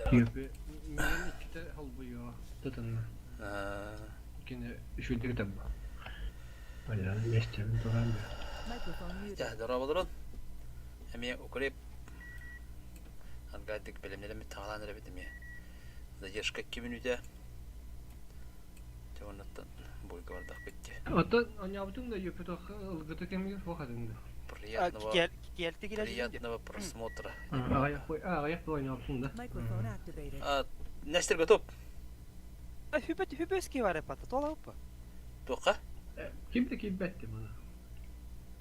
Түөпү миигин иккитэ холбуйуо тытынна. Кини үчүгэйдик ытарба. Аляна миэстэбин туран Дьэ, дорооболорун. Эмиэ укреп аргайдык бэлэмнэрэммит таҕалаан эрэбит эмиэ. Задержка 2 мүнүүтэ. Дьэ, оннуттан буйга бардахпыт дии. Оттон оонньообутуҥ да үөппүтэх ылгыта кэмигэр суох этиҥ да. Приятного, приятного просмотра. Аҕыйах оонньообутуҥ да. Нестер готов? Хүбэски бар эппата, туолаппа. Туохха? Ким да киирбэт дии маны.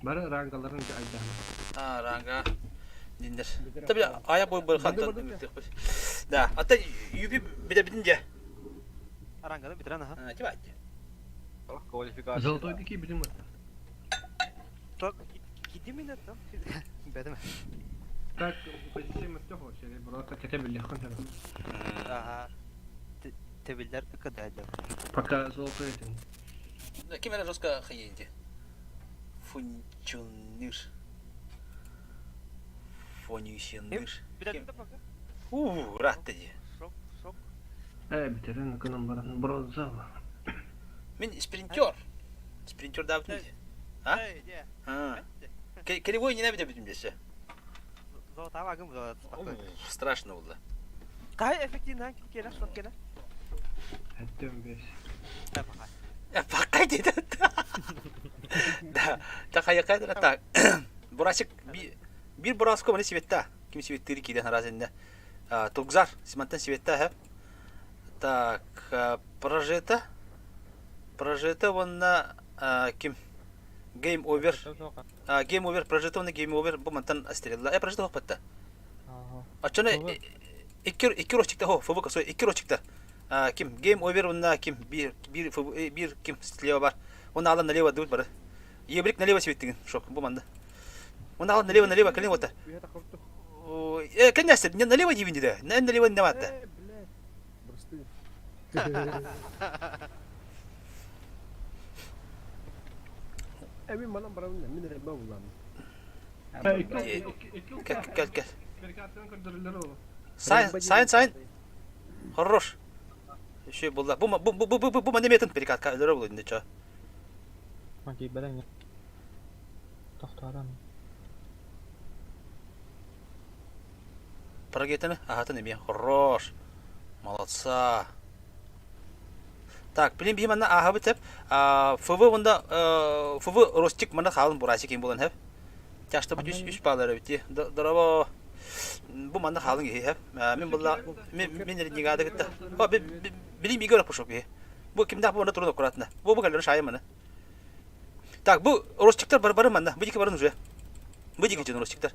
Бары рангаларын айдаана. А, ранга. Диннер. Таби ая бой бой хантан Да, ата юби бите дьэ. Аранганы бүтэрэн аха. А, тиба атте. Квалификация. Золотой дики бүтүн Кидимин это? Бэдим. Так, позиция мөттөх вообще, просто кете биллэххин сөп. Ага. Тебиллер кыдайлар. Пока золотой этин. Ким эрэ жестко хайыйди. Фунчунныр. Фонюсенныр. Уу, ратты ди. Шок, шок. Э, бүтэрэн гынан баран бронза. Мин спринтер. Спринтер даабытын ди. А? А. Кривой не набиде бүтүм десе. Страшно было. Кай эффективно келе шок келе. Әттем бес. Пакай деді. Да, та хайакай да так. Бурасик бир бураско маны сибетта. Ким сибеттири киден разында. Тугзар, Симантан сибетта, ха. Так, прожета. Прожета вонна ким Game over. Game over прожета онна Game over бу мантан астерилла. Э прожета хоппатта. Очоно икки икки рочикта хо ФБ косой икки рочикта. Ким Game over онна ким бир бир бир ким слева бар. Онна алан налево дут бары. Ебрик налево сибиттигин шок бу манда. Онна алан налево налево кэлин ота. Э кэннэстер налево диибин диде. Налево не ватта. Эми манан барабын мин эрэ булам. Кел кел. Сайн сайн сайн. Хорош. Еще булла. Бу бу бу бу бу бу неметин перекатка өлөрө булу инде чо. Маки бәләң. Тохтарам. Прогетаны ахатын эми. Хорош. Молодца. Так, билин биһи манна ааһабыт эп. ФВ онда ФВ Ростик манна хаалын бурасик ким булан хэп. Тяшта бу үс үс баалар эбит. Дорово. Бу манна хаалын киһи хэп. Мин булла мин мин ренегада кытта. О билин биге пошел киһи. Бу кимдах бу манна турун аккуратно. Бу бу кэллэр шайы маны. Так, бу Ростиктар бар бары манна. Бу дики барын уже. Бу дики жон Ростиктар.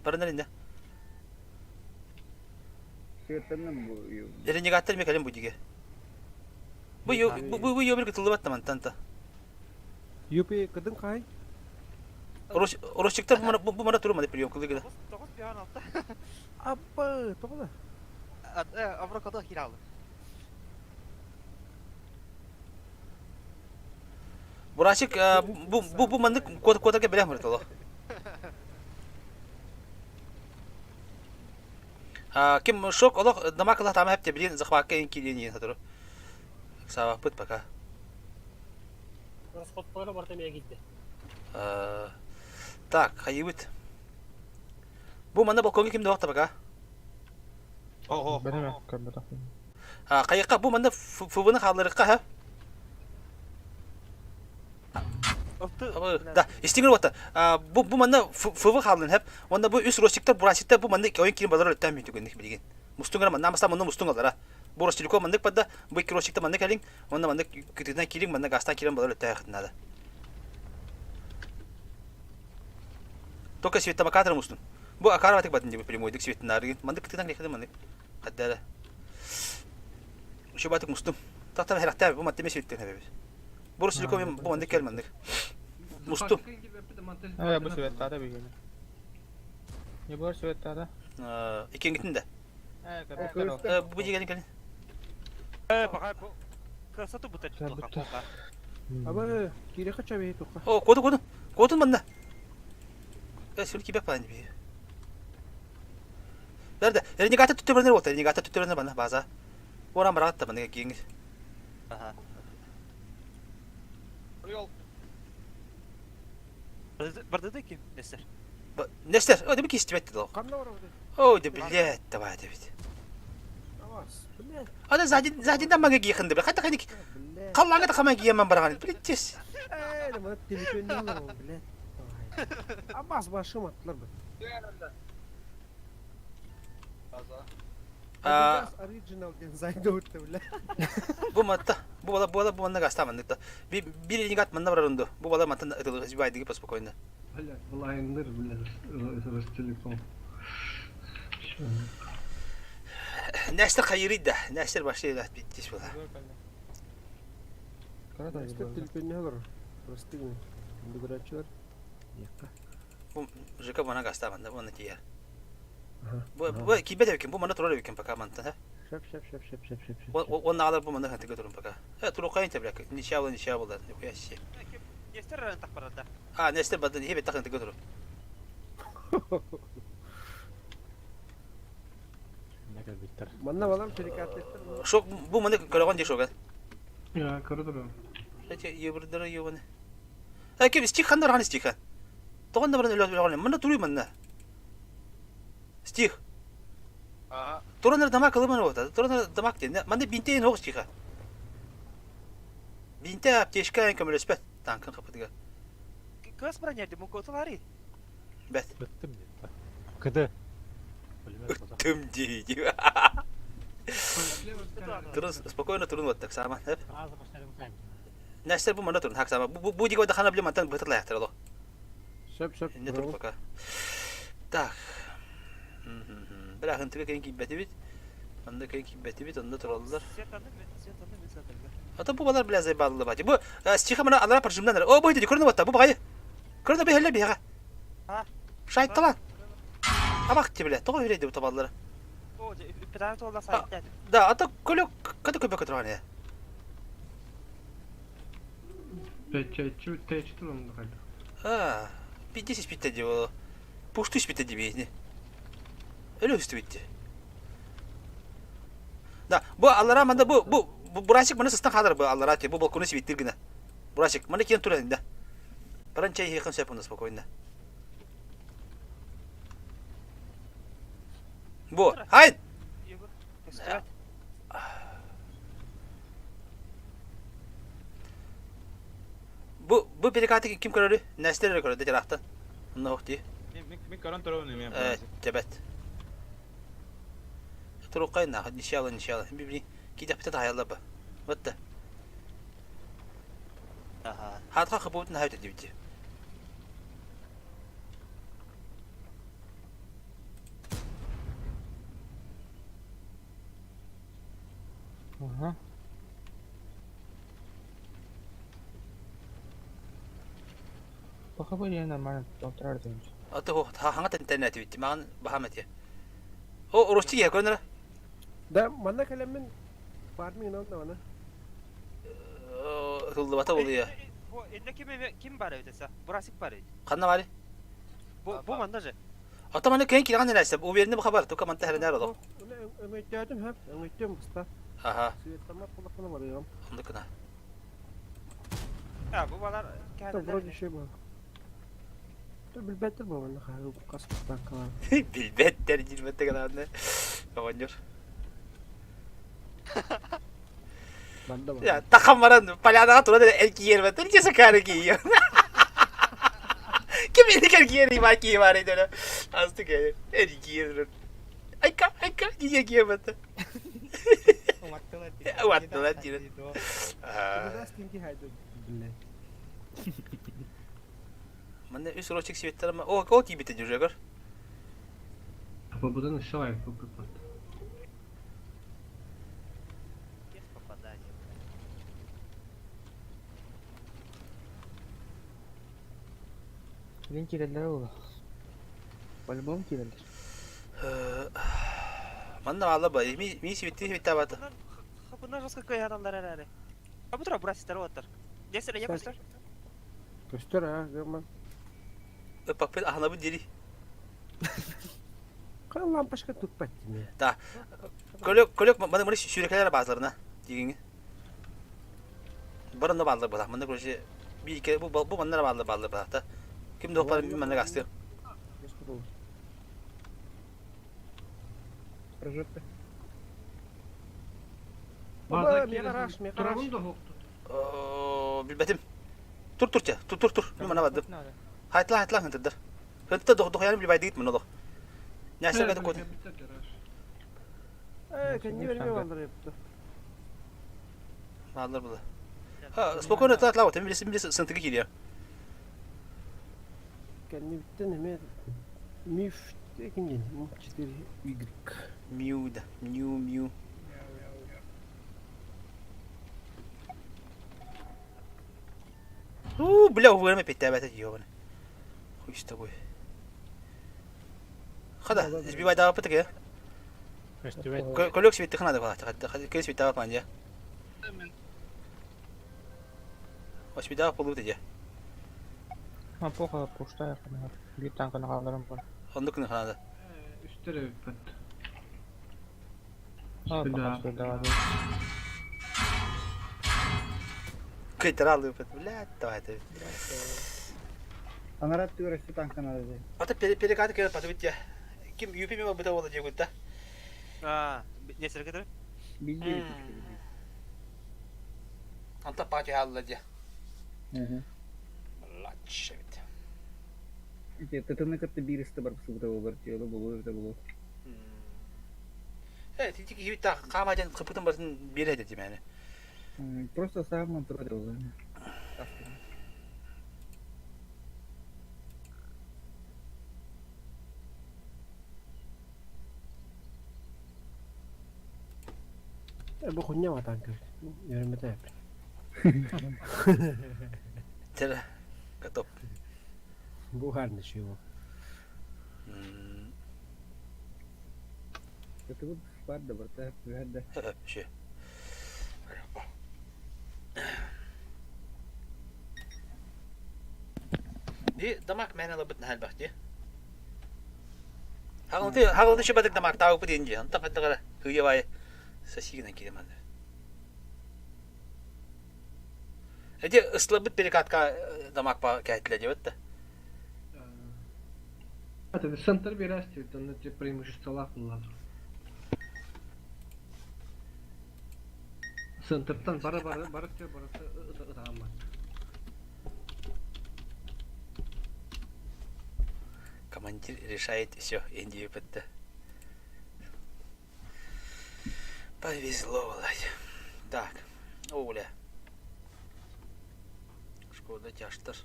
Барынар инде. Ренегаттар ме кэлин бу диге. Бу бу бу бу кытыллыбат мантан та. Юпи кыдын кай? Росчиктар бу бу мана турмады прием кылыгы. Тоғыз пиан алты. Аппа, тоҕо Аврокодо хиралы. Бурасик бу бу бу маннык куотарга билэх мыртало. Ким шок олох дамакала тама хепте билин захватка ин килин хатыру. Сабаппыт пока. Расходтору барта эмиэ киирдэ. Так, хайыбыт. Бу манна балконга ким да вакта пока. Ого. Бәләм көрбөтөх. Хайыкка бу манна ФВ-ны хаалларыкка ха. Да, истиңер ота. Бу бу манна ФВ хааллын хэп. Онна бу үс ростиктар бурасиктар бу манна ойын кирин балар өттән мүйтүгүнник билигин. Мустуңар манна амаста манна мустуң алара. Бу ростилико маннык бада, бу икки ростикта маннык элиң, онна маннык кытытынан кириң, манна гастан кирен балар өттән надо. Только светомакатор мустун. Бу акаратык батын деп прямойдык светинарыгын. Маннык кытытынан кирехтен маннык. Хаддара. Еще батык мустум. Тахтан херахтаа бу маттеме светтен хебебит. Бу ростилико мен бу маннык кел маннык. Мустум. Э, бу сүрөттаада бигини. Не бар сүрөттаада? Икенгитин да. Э, көрбөттөр. Бу дигени кэлин. Э, пока красоту бутать туха. Аба, кире хача бей туха. О, коду коду. Кодун манна. Э, сүр кибе паани би. Бэрдэ, ренегата түттүбэрнер болта, ренегата түттүбэрнер бана база. Оран бараатта бана киҥ. Ага. Орел. Барды ким? Нестер. Нестер, о, деби кистибет доо. Ханна барабыт? О, де блядь, давай дебит. Авас, блядь, Ана сзади, сзади да мага гихынды, бля. Хата ханик. блядь. Қаллаңа да хамай гиеман барған. Блядь, тес. Э, мына телефонны алам, блядь. Абас башым аттылар бу. База. А, Adidas Original диэн зайда өттө, блядь. Бу матта, бу бала, бу бала, бу манна гастаман. Би бир ренегат манна барарынды. Бу бала маттан ытылы диги спокойно. Блядь, блайндер, блядь, Ростелеком. Чё? Нестер хайырыйда, Нестер башлайды биттис була. Нестер телефонны алар. Простыгны. Дүгөрәчүләр. Якка. Бу ЖК бана гастаман да, оны тияр. Аха. Бу бу кибет эбикен, бу манна турар эбикен пока мантан, ха. Шәп, шәп, шәп, шәп, шәп, шәп, шәп. Он алар бу манна хантыга турун пока. Э, туру кайын тебрек. Ничә була, ничә була. Нихуя себе. Нестер район так барады. А, Нестер бадан хебет тахын турун. Манна балам перекаттыктыр. Шок бу манна көрөгөн дей шоган. Я, коридор. Эти ебырдыр ебаны. Э, кем стих хандар хан стих. Тогон да баран өлө Манна туруй манна. Стих. Ага. Туранар дамак кылыман ота. Туранар дамак ден. Манна бинте ног стиха. Бинте аптечка көмөлөспөт. Танкын капытыга. Көз броня ди муко тулари. Бет. Быттым деді. КД. Пулемет болса. Тым ди. Турун спокойно турун вот так сама. Сразу поставим камеру. Нәстер бу манна турун хак сама. Бу бу диге хана биле мантан бытыр лаяктыр ало. Шәп, шәп. Не тур пока. Так. Бира хынтыга кийин кийбети бит. Анда кийин кийбети бит, анда тураллар. Светаны, светаны, светаны. Ата бу балар бля заебалды бати. Бу стиха мына алара прожимнан. О, бу иди көрүнүп атта. Бу багай. Көрүнүп бихелле биха. А. Шайтталан. Абак ти бля. Того үрейди бу табаллар. О, петан толда сайт. Да, ата көлөк када көбөк турган я. Печечу, течту он хайда. А, 50 битте ди бу. Пушту битте ди бейни. Өлө үстү битти. Да, бу аллара манда бу бу бу бурасик мына сыстан хадыр бу аллара ти бу балконы сибиттир гына. Бурасик мына кен туран да. Баран чай хекын сөп спокойно. Бу, хай. Көстүбөт. Бу бу перекаты ким көрөрү? Нәстер көрөдө жарактан. Онно охти. Мен көрөн турабын эме. Э, тебет. Туруккай на, иншалла, иншалла. Бибри кидә бит хаялла ба. Вот. Ага. Хатка хыбутын хайт дибти. Ага. Пока были нормально, полтора дымся. Аты хо хаңа тентен дибти. Маган бахамат я. О, рости я көрнөр. Да, манна калемин бармин онда ана. Тулды бата булды я. Бу энде ким ким бар эбит Бурасик бар эбит. Канна бари? Бу бу манда же. Ата маны кен кирган нәрсә. Уверенный бу хабар, только манта хәренәр оло. Өңөйтөдүм хөп, өңөйтөм буста. Аха, Светтама кулакына барыгам. ондыкына. А, бу балар Да, вроде şey bu. Да билбеттер бу манна хары каспастан калар. Билбеттер, билбеттер гана. Оғаннер. Банда бар. Я, тахам баран полянаға тура да эл киер бат. Ниче сакары киер. Ким эли кер киер има киер бар иде. Асты кер. Эл киер. Айка, айка, киер киер бат. Уматтылар диде. Да, стинки хайды. Блядь. Мында үс рочек светтер ма. О, о кибите жүжегер. Побудан шалай попыпат. Есть попадание. Блин, киреллер oldu. По-любому киреллер. Манна алла ба. Ми ми светти светта бат. Хапына жестко кой адамдар әрі. А бу тура бурасиктер оттар. Нестер я көстөр. Көстөр а, гыман. Папы ахна бу дири. Лампочка туппат дии. Да. Көлөк, көлөк, маны маны сүүрэкэлэр баазаларына дигиҥи. Барында бааллар быһа. Манна короче биир икки бу бу манна бааллар бааллар быһа. Та. Ким да бар мин манна гастыам. Прожекты. База Мегараш, мегараш. Турабын да хоқту. Билбэтим. Тур тур чэ, тур тур тур. Мин манна бардым. Хайтла хайтла хынтырдар. Хынтта дохуяны билбайдыгыт мын олох. Нясерге да кот. Э, кэнни берме баллар yaptı. Бааллар була. Ха, спокойно тла тла, тем билесин билесин сынтыгы кириэ. Кэнни бүттен эме миф ким диэн 4 Y. Мью да, мью мью. У, бля, уверен, опять ёбаный. Хуй с тобой. Хада, сбивай давай пытык, Көстүбэт. Көлөк светтих надо было. Хада, көл светтава пандя. Освидава полуты де. А плохо пуштая Биир танканы хаалларым бар. Оннук надо. Үстер эбиппит. А, Да. пока что давай. Кыйтара лыпыт. Блядь, давай ты. Анарат түгәрәсе танканы алды. Ата перекаты келіп патыбыт я. Ким юпи мема быта бола дегут да. А, несерге кытыр? Билди. Анта пати алла де. Мгм. Лача бит. Ите тытыны кытты биристе бар субыта болар, жолу болу, это болу. Э, ти ти хибит та кама ден кыпытын барсын бере деди мени. Просто сам турат болу. Э, бу хуйня ва танка. Yürümete yap. Тер. Готов. Бу харны шиу. Это вот бар да бар, та да. Вообще. Ди дамак мен алып бит хәл бахти. Хагылды хагылды шибадык дамак тауып бит инде. Анта каттагара хыя бай сосигина киреман. Эди ыслабыт перекатка дамак па кәтле дип бит. Это центр берәсти, онны те преимуществолар булар. Центртан бара бара бара те бара ытамат. Командир решает все, инде битте. Повезло, блядь. Так, Оля. Шкода тяжтыр.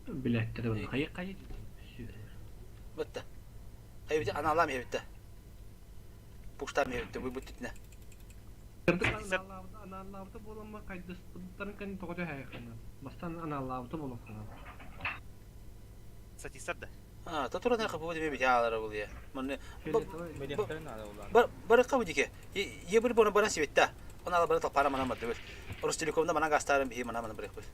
Билеттер оны кайы кайы. Бітті. Қай бітті, аналам ебітті. Пуштам ебітті, бұл бүттітіне. Аналлабыта боламма кайдыстарын кан тогото хайхана. Бастан аналлабыта болуп калам. Сатистар да. А, та тура нақы бұл деме бит алары бұл е. Мұны Билеттері надо улар. барыққа бұл деке. Е бір бұны бара себетті. Оны ала бара талпара мана мады бұл. Ростелекомда мана гастарын бейі мана мана бірек бұл.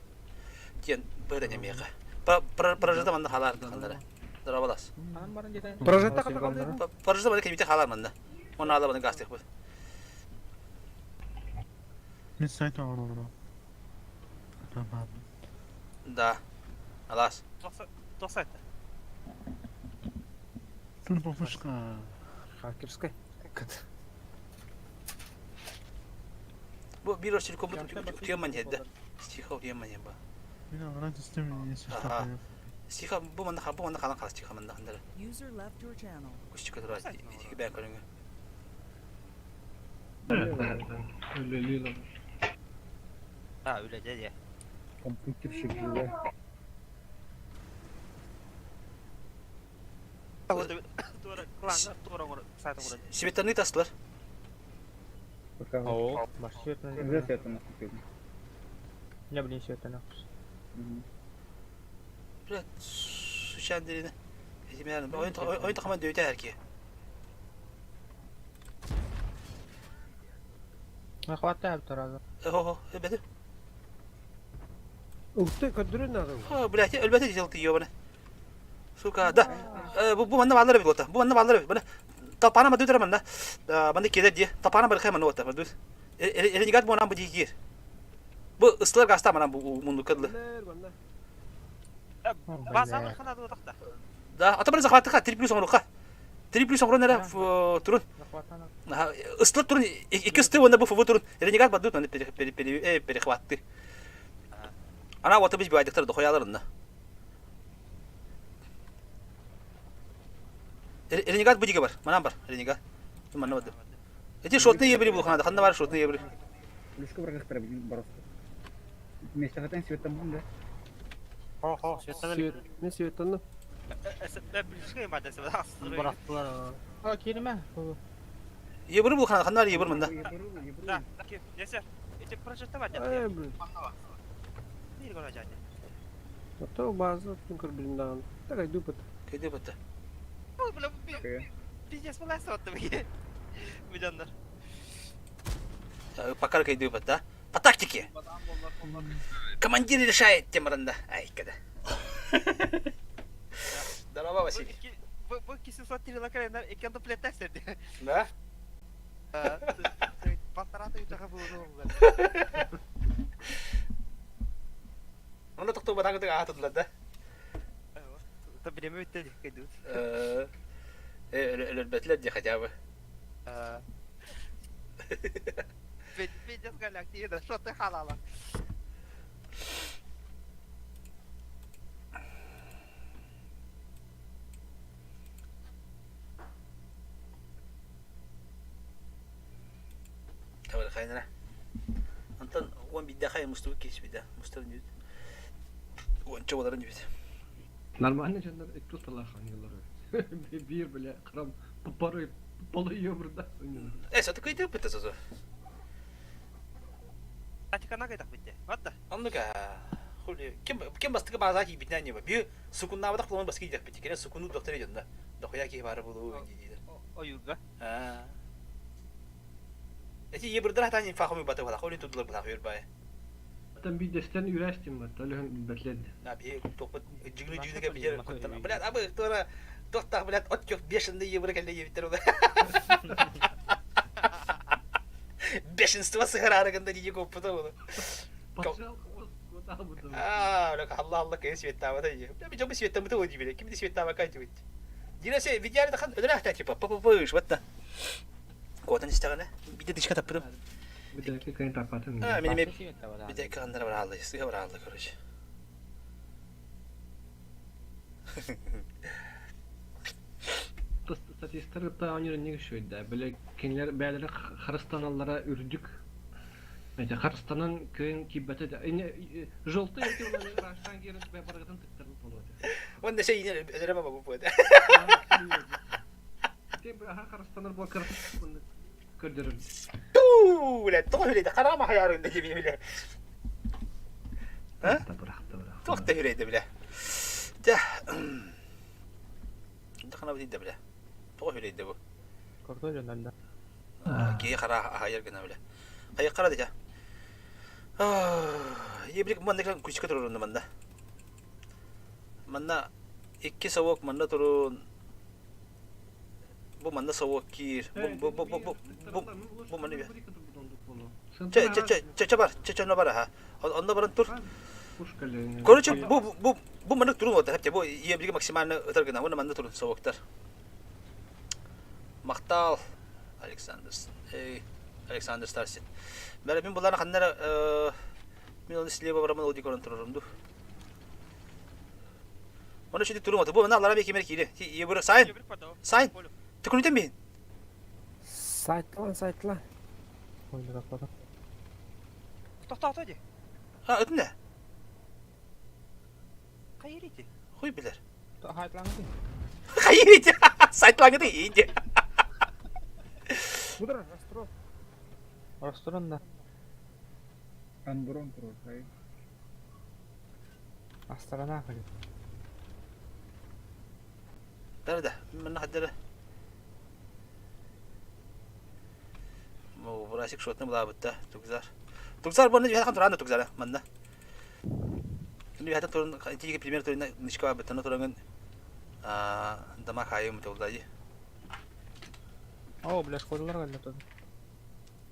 Тен, бұйда немеға. Прожита манда халар қандары. Дарабалас. Анан барын жетен. Прожекта ката калды. Прожита манда кемите халар манда. Оны ала баны гастық бұл. Мин сайт оҥорон. Tamam. Да. Алас. 90 Тут бабушка. Хакерская. Кат. Бұл бір Ростелеком түйеман еді. Стиха түйеман еді. Мин оҥорон системин Аха. Стиха бұл манда бұл манда қалан қала стиха манда қандары. User left your channel. Күшті көтір екі бән көріңі. Өлөлү А, үле де. Компьютерщик живе. Тура кланга тура ngor сайт ngor. Себеттен тастылар. Пока. О, баш светны. Когда это наступил? Я блин светны. Блядь, сучан дерine. Этим oyun oyun takımı dövdü her ki. Хватает тараза. Хо хо, беди. Угты көрдөрөн надо. О, блядь, өлбөтө дьыл тиийио баны. Сука, да. Бу бу манна бааллар эбит буолта. Бу манна бааллар эбит. Баны Талпана мадуу манна. Манна киирэр дии. Талпана барыхай манна уота мадуу. Ренегат буонан бу дии киир. Бу ыстылар гаста манан бу муннукка дылы. Базаны хана дуотахта. Да, ата бары захваттыха 3 плюс оҥоруха. 3 плюс оҥорон эрэ турун. Ыстылар турун, икки ысты уонна бу фв турун. Ренегат бадут манна перехватты. Ана уота біз байдыктар дохуяларында. Ренегат бу диге бар. Манан бар, ренегат. Манна барды. Эти шотные ебели булханада. Ханна бар шотные ебели. Плюска бырахтар билин барыста. Миэстэҕитин светтаммын да. Хо хо, светтан Мен светтанным. Бырахтылар. А, кириме. Ебір булханада. Ханна бар ебір мында. Да, Ясер, эти прожекты бар Эй, блин. Бир гора жады. А то база түн билим даҕаны. Так айду быт. Кайды бытты. Бу пиздец была сотты бу. Бу Пока кайды быт, да? По тактике. Командир решает тем ранда. Ай, когда. Здорово, Василий. Бу кисин сот тирила кэрэннэр икки дуплеттер серди. Да? Паттарата ютаха буолу. Онно тохтуу батагы аатылар да. Та биреме өттө кайдут. Өлөрбөтүлэр дии хотя бы. Пиздец галактия, да что ты халала? Табар хайнара. Антон он бидде хай мустубут кесбиде. Мустар нүт. Уонча боларын дибит. Нормально дьоннор икки усталаах оонньууллар эбит. Биир бile кырам порой полуйо бурда. Э, саты кыйды бытта созу. Атикана кайдах битте. Ватта. Оннука хули ким ким бастыгы база кийбитинэн ньыба. Би сукуннаабатах булан баскы кийдэх бит. Кене сукуну доктор дьонно. Дохуя киһи баара буолуу диилэр. Ойуурга. Аа. Эти ебырдара хатан инфахами баты бала. Хули тудулар бала хуйр бай. Там бидестен үрәстим бар, төлөһөн билбэтлерди. На би топут жигли жигли бижер куттан. Блядь, абы тура тохтах, блядь, отчет бешеный ебыр кэлле ебиттер ола. Бешенство сыгырарыгында дии коппута була. Патшал кута буту. Аа, бля, алла алла кэ светтаабата дии. Бля, би жобу светтамыта ол дии биле. Ким де светтаабака дии. Дина се видеали тахан өлөрөхтэ типа пппыш вот Куотан истэҕинэ биде дышка таппытым. Бидеки кайын тапатын. Аа, мин эме биде кандара бар алла, сыга бар алла, короче. Статистер та оонньуур инник үчүгэйдэ. Били кинилэр бэйэлэрэ харыстаналлара үрдүк. Эти харыстанан кыайан киирбэтэ да. Желтый эти улары раштан киирэн барыгытын тыктарын болуо этэ. Уонна сэ иинэ өлөрө бабы буода. Те аха харыстанар буол кыратык көрдөрөр. Туу, бля, тоҕо хүлэйдэ, хараама хаярын да дии бля. А? Бырахта бырахта. Туох да хүлэйдэ бля. Дьэ. Дахана бит бля. Тоҕо хүлэйдэ бу. Кордо дьоннор да. Киһи хара аһайар гына бля. Хайа хара дитя. Ебрик манна күчкэ турурунна манна. Манна икки совок манна турун. Бу манна совок киир. Бу бу бу бу бу бу манна бе. Чэ чэ чэ чэ чэ бар, чэ чэ онно бар аха. Онно баран тур. Короче, бу бу бу маннык турун вот, бу ебриги максимально ытар гына, уонна манна турун совоктар. Махтал Александр эй Александр Старсин. Бәрі мин буларны ханнара мин оны слева барамын ол дикорон турурум ду. Оны шүтү турун оту. Бу мына алара бекемер кире. Ебір сайын. Сайын. Түкүнүтен бин. Сайтлан, сайтлан. Ойнар аппата. Тохтоото ди. Ha өтүнэ. Хайырити. Хуй билер. Хайтлаңы Хайыр Сайтлаңы инде. Будра, растро. Ресторан да. Андрон турар, хай. Астрана хали. Да да. Мына хаддара. Бу бурасик шотны була бутта. Тугзар. Тугзар буны жахан туран тугзар манна. Үһэтэ туран итиги пример турина ничка беттана турангын дама хайым тулдайы. О, бля, шкодалар кэллэ тут.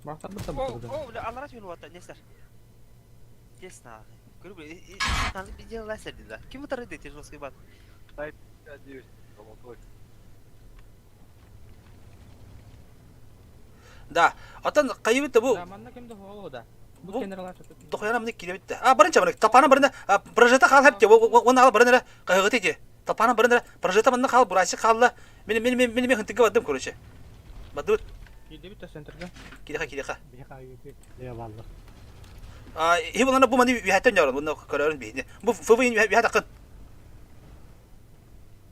Бахтар бытта О, бытта. о, бля, аллара түһүн уотта, Нестер. Тесно. Көрү, ханнык видео ласер дила. Ким утары дети жесткий бат. 59, золотой. Да, оттон хайыбыт да бу Да, манна ким да хоҕо да. Бу Бу- кенер алар тут. дохуяна мны килебит да. А барынча бары тапана барына прожета хал хепте уон ал барына кайгыты те. Тапана барына прожета манна хал бурасы халла. Мен мен мен мен хынтыга бардым короче. Бадыбыт Киирдибит да центрга. килеха килеха. Биһи айыты ле баллар. А и булана бу маны үһәттен ярын, буны көрөрүн бихне. Бу ФВ үһәт акын.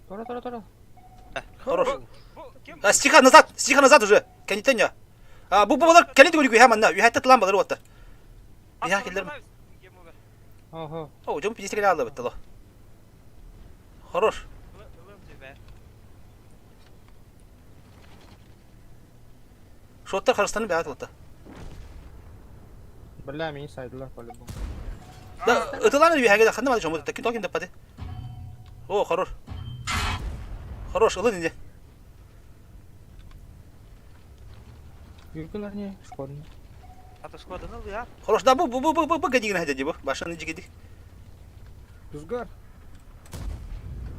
Тора, тора, тора. Хорош. Бу ким? А стиха назад, стиха назад уже. Кенитен я. А бу бу балар кенит көрүк үһә манна, үһәттә тылан балар отта. Биһа келдер. Ого. О, жом пиздец келе алды битти Хорош. Шоттар Харстаны бәят отта. Бля, мени сайдылар по-любому. Да, ытылан үһәгә дә ханна жом отта. Ким токин деп О, хорош. Хорош, ылын инде. Юргылар не, шкодный. А то шкода, ну я. Хорош, да бу бу бу бу бу гадигин хәдә бу. Башын жигедик. Тузгар.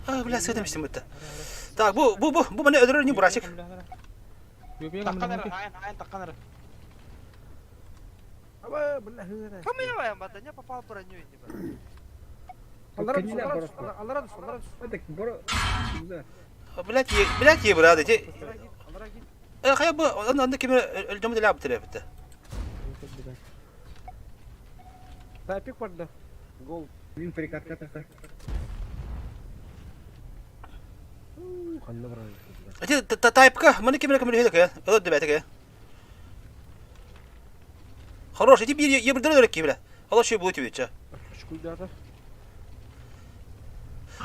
А, бля, сөйдемештим битте. Так, бу бу бу бу менә өдөрөр не бурасик. Таккан эрэ, айан, айан таккан эрэ. Аба, бля, хыра. Кому я ваям бата, не попал броню не Аллара Кенилер аллара бороско. аллара аллара. Это боро. Тузгар. Блять, блять, ебрады. Те Аллара гит. Э, хая бу анда анда кем өлдөм дилә битте битте. Тайпик барда. Гол. Мин прикатка тахта. Ханна барар. Эти тайпка, моны кем кем өйдә кә. Өлө дибәтә кә. Хорош, эти бир ебрдер өрек кибре. Ала шуй бу тибече. Шкуйдата.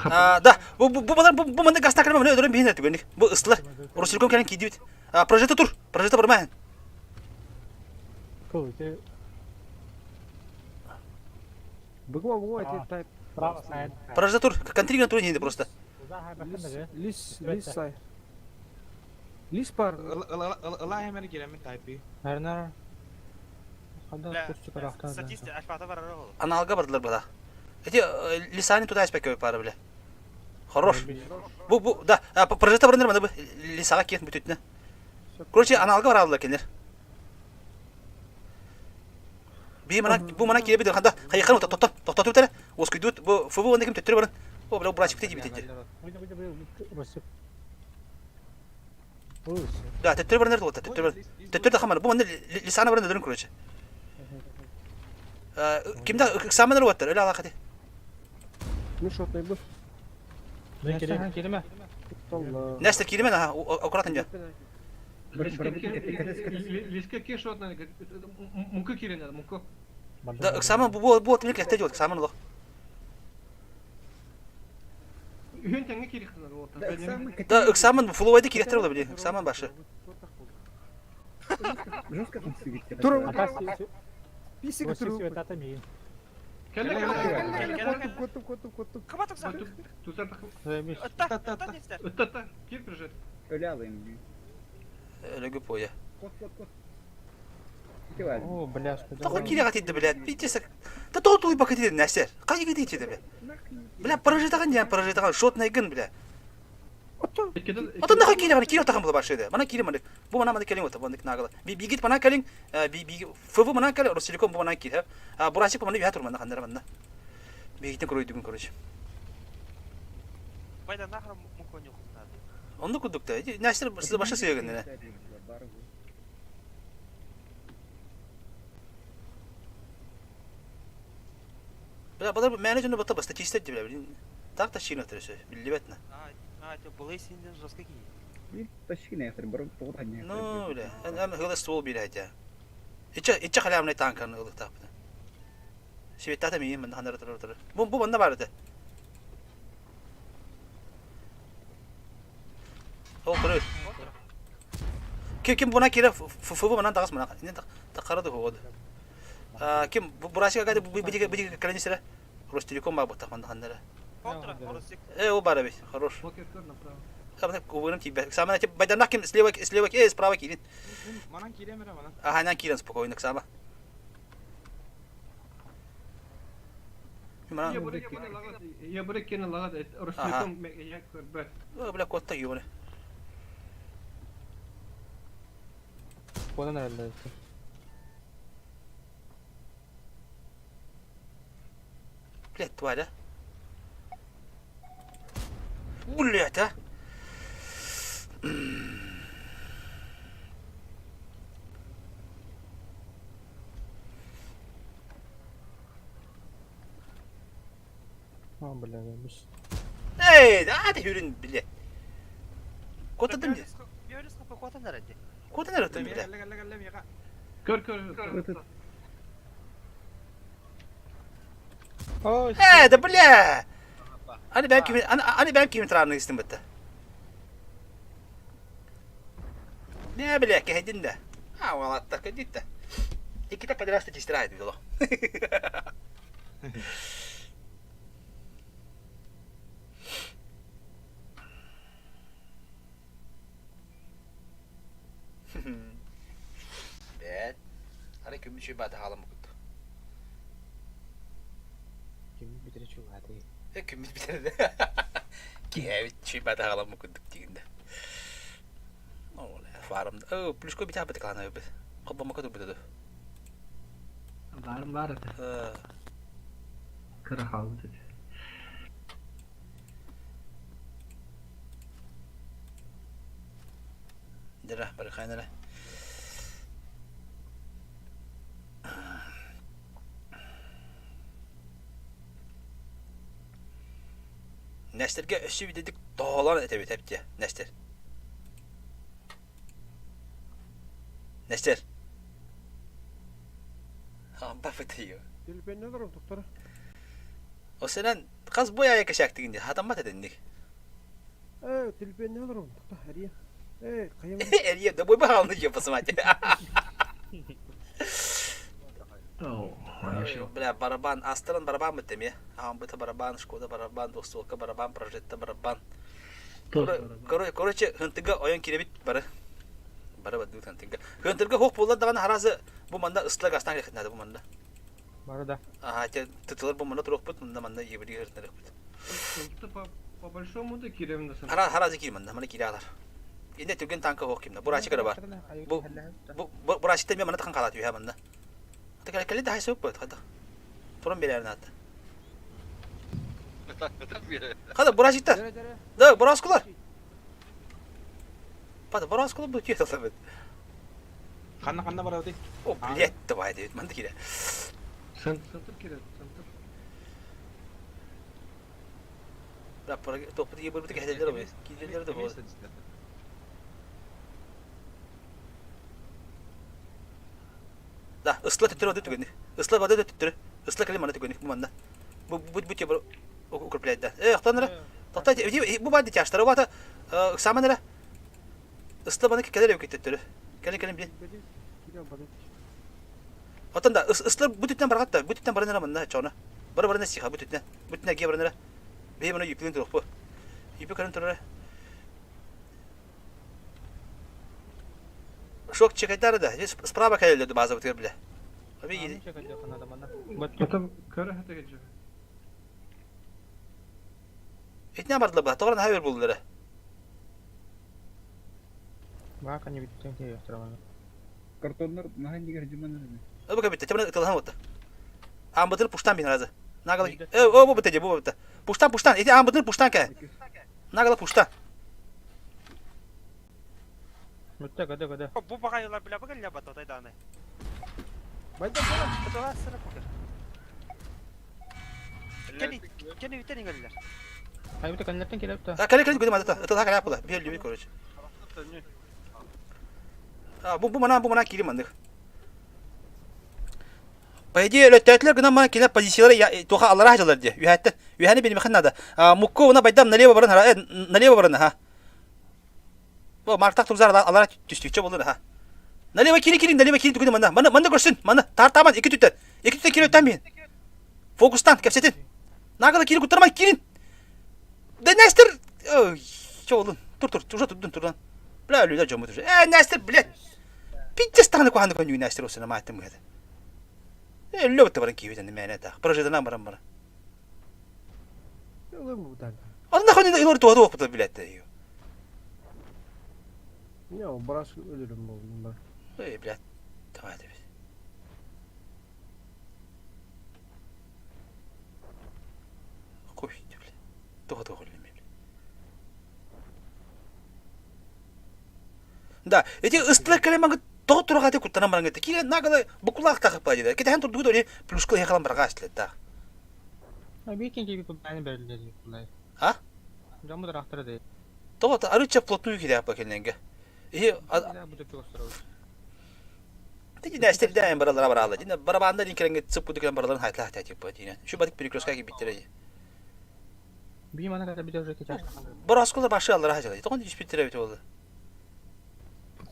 А, да, бу бу бу бу бу монда газ такырма менә өдөрөн бихне түгәнник. Бу ыстылар. Росселком кәрән кидибит. А, прожекта тур. Прожекта барма. Кыл ити Быгма быгма эти тайп. право сайын. Прожекта тур. Контриган тур инде просто. Лис лис лис сай. Лис пар. Ылаа хэмэр киирэммин тайпи. Нарнар. Хада кустик арахта. Статист, альфата барар ол. Аналга бардылар бада. Эти лисани туда аспек пара бля. Хорош. Бу бу да, прожекта барыныр мында бу лисага киен бүтүтнө. Короче, аналга баралар кенер. Би мана бу мана кире бит ханда хайхан тохтот тохтот үтәре. Оскүйдүт бу ФБ онда ким төттөрө барын. О бля брачик тиги бит. Росип. Ус. Да, төттөрө барыныр тохтот төттөрө. Төттөрө да хамар. Бу манда лисана барын дөрүн короче. Кимдә экзаменер оттар, эле алакаты. Ну шотный бу. Мен керек. Киреме. Толла. Нәрсә киремен, аха, аккуратно жа. Лиске ке шот надо, муку кире надо, муку. Да, экзамен бу бу бу отмек лехте жол, экзамен лох. Үһөн тәңге кире надо вот. Да, самый Да, экзамен фуловайды киректер була биле, экзамен башы. Жестко там сидит. Тура, Ата си Писик Росип туру. светата миин. Кәле кәле. Коттум коттум коттум коттум. Кама тукса? Тузар так. Заебись. Ытта, ытта Нестер. Ытта кир прожет. Өлө алайым. Өлөгү поя. Кот, кот, кот. Ити бар. О, бля, шкода. Тохо кире гатыйды биле. Питесе. Да тотулы бакыты нәрсә. Кайгы дейти бе. Бля, прожитаган я прожитаган шот найгын бля. Ото нахуй кире мана кире таган була башы Мана кире мана. Бу мана мана келин ота бу нагала. Би бигит мана келин, би би ФВ мана келин, Ростелеком бу мана кире. А бурасик бу мана бия тур мана хандар мана. Бигитен көрөй дүгүн короче. Байда нахрен муку не надо. Онду кудукта. Нәрсә сиз башы сөйгән не. Бля, балар менеджерны бата баста чисто бля. Так та шино төрөсө. Билбетне. А, а, те булай синден жестко ки. Би ташкине яхтыр, бро, тоғыт не. Ну, бля, эм хылы ствол биле хәтя. Иче иче халямны танканы ылык тапты. Светата миин мен хандар турur турur. Бу бу манда бар иде. О, көрө. Ким ким буна кире ФФ манан тагыс мана. Инде тақарады ходы. А ким бурасика гады бу бу бу каленисера. Ростелеком баар буттах манна ханна эрэ. Э, ол баар эбит, хорош. Убырым тиийбэт. Самана тип байдарнах ким слева слева э справа киирин. Манан киирем эрэ манан. Аха, киирен спокойно сама. Я быры кene лагат Ростелеком я көрбөт. Бля, котта юбаны. Куотан эрэллэр. Блядь, тварь, а? Блядь, а? А, бля, бис. Эй, да, ты хүрүн, блядь. Котадым дии. Котан эрэ бля. Көр көр. Э, да бля! Аны бэм кими, аны аны бэм кими травны истин бытта. Не бля, кэһэдин да. А, уолатта кэдит да. Иккитэ подряд статистра дило. Бэт. Ары күммүт үчүгэй баата хаалан букут. Күммүт бүтэрэ чугаатый. Э күммүт бүтэрэ. Киһэбит үчүгэй баата хаалан букут дигинде. Ол фарм. О, плюско битэ бит клана бит. Хоббомака турбута ду. Баарым баар этэ. Кыра хаалбыт этэ. Дера, барыхайнара. Нәстерге өссө бидедик тоолон этэбит эптиэ Нестер. Нестер. Амба бытыйы. Телепенне олорон туктара. Осенен хас бой айа кэшээктигин дии хатаммат этинник. Э, телепенне олорон тукта эрия. Э, хайам. Эрия да бой баҕалны дьиэ посмотри. Бля, барабан, астаран барабан бит эмиэ. Аамбыта барабан, Шкода барабан, двухстволка барабан, прожетта барабан. Короче, хынтыга ойон кирэбит бары. Бары бардыбыт хынтыга. Хынтырга хуох буоллар даҕаны хараасы бу манна ыстыла гастан кэлэххит бу манна. Бары да. Аха, тытылар бу манна туруохпут, мында манна ебири хыртынарыхпыт. По, по большому да кирэбин да Хара харазы киир манна, мана киирэ алар. Инде түргэн танка хоох кимна. Бурачы кыра бар. Бу бу бурачы мен мана тахан калат үһэ манна. Та кэлэ да хайсып бот хада. Туран берәрин аты. Хада бурачыктар. Да, бураскулар. Пада бураскулар бу киэ талабыт. Ханна ханна барабыт. О, блядь, давай дейт манды кире. Центр кире, центр. Да, топпут ие бөлбүтү кэһэллэр бу. Киирэллэр да бу. Да, ысла төттөрү бады түгүнү. Ысла бады төттөрү. Ысла кэлин маны түгүнү бу манна. Бу бу бу тебе укрепляет да. Э, охтон эрэ. Тохтой, бу бады тяжтары бата ыксаман эрэ. Ысла баны кэлэр эбит төттөрү. Кэлин кэлин билин. Оттон да ыслар бу түттэн баргатта, бу түттэн баран эрэ манна чоно. Бары баран сиха бу түттэн. Бу түттэн ге баран эрэ. Бэйэ маны юпилин туруохпу. Юпи көрөн турара. Шок чекайдары да. Здесь справа кэлэллэр база бытыгар билэ. Аби Это көрө хата кече. Итне бардылар ба. Тоҕо наһаа өр булдулар. Бака не биттен киһи Картоннар наһаа иннигэр дьиманар. Өбө кэбитте. Чабына ытылахан отта. Аамбытын пуштан бин разы. Нагала. Э, о бу битте бу битте. Пуштан пуштан. Ити аамбытын пуштан кэ. Нагала пуштан. Бүтте көдө көдө. Бу баҕайылар бля быгылля бататай дааны. Байда Бытыла сыра покер. Кени кени бүтен иңеллер. Ай бүтэ кэннэртэн кэлэп та. А кэлэ кэлэ көдө мадата. Ытылаха кэлэ була. Бир люби короче. А бу бу мана бу мана кири мандык. По идее, өлөттөөтүлэр гынан мана кинилэр позициялары туха аллара хажалар дии. Үһәттен. Үһәни билимэхэн надо. Мукку уна байдам налево баран хара. Налево баран ха. Бу Мартак турзар алара түстүкчө болду ха. Налево кири кири налево кири түгүнө манна. Манна манна көрсүн. Манна тартаман iki түттен. Iki түттен кири өттен бин. Фокустан кепсетин. Нагала киирин куттармай киирин! Да Нестер! Ой, чолун. Тур тур, уже турдун турдан. Бля, өлүлэр дьоммут уже. Э, Нестер, блядь! Пиздец тағаны куһаны көнүү Нестер осына мааттым быһыта. Э, өллө бытта баран киибит энди мээнэ таах. Прожиданан баран баран. Ылым бу танка. Аны нахуй илор туһа туох блядь. Не, ол барас өлөрүм болдум бар. Эй, блядь, давай дебит. Хуй, блядь. Туха туха Да, эти ыстылар кэлэн тоҕо тураҕа куттанан баран кэлтэ. Киирэн наҕала букулаах тахыппа диде. Кэтэһэн турдугут они плюшка яхалан бараҕа астылаттаах. Бикин киби куллааны берилер куллай. А? Жамы дырахтара де. Тоҕо арыча плотную киирээппа кэлнэнге. Иһи Ти нәстер баралара баралла. Дина барабанда дин керенге цып кудукен бараларын хайтла хайтла типа дина. Şu батык перекрестка кибиттере. Би мана ката бите уже кечаш. Бораскула башы аллара хажала. Тоҕон дишпиттере бит болду.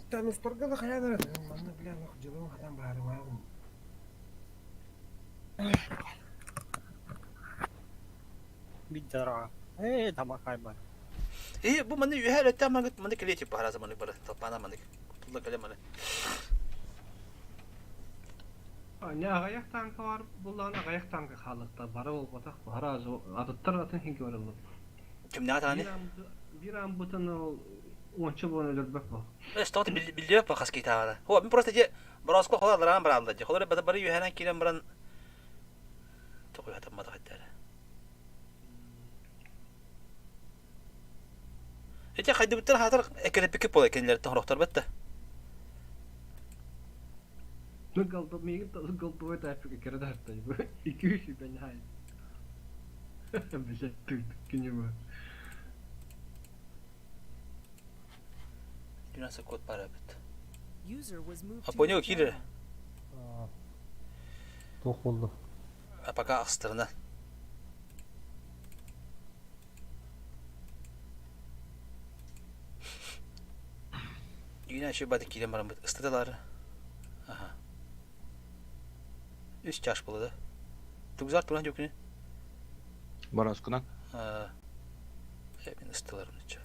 Там устарга хаянар. Манна бля нах жылым хатан баарым. Биддара. Э, тамакай бар. Э, бу маны үһә рәттә маны маны киле тип баразы маны бара. Талпана маны. Кутулла киле маны. Не аҕыйах тааҥка бар буллаҕына аҕыйах тааҥка хаалыахтаах бары буолбатах араас атыттар атын иһинки бараллар. Кимнээх даҕаны? Биир ааммытын ол уонча буолан өлөрбөт буол. Э, что ты билбиэп ба хас киитааҕа. Хо, мин просто же бороско хола аллараан бараалла же. Холор бары үһэнэн киирэн баран тоҕу хатамматах этэр. Ити хайдыбыттар хаатар эккиреппикки буола кинилэртэн хорохтор бэтте. Ну голдо миигин голдовой тайпыга кэрэ да Икки үс бэнхай. Бile күнү бу. Дюнаса код пара бит. User was moved А to понял your киирэр. channel. Туох буолла? А пока ахстарына. Юна еще бады киирэн бараммыт ыстаталар. Аха. Үс чаш буолла да. Тугзар туран дьукуни. Бороскунан. Э, мин ысталарым ничего.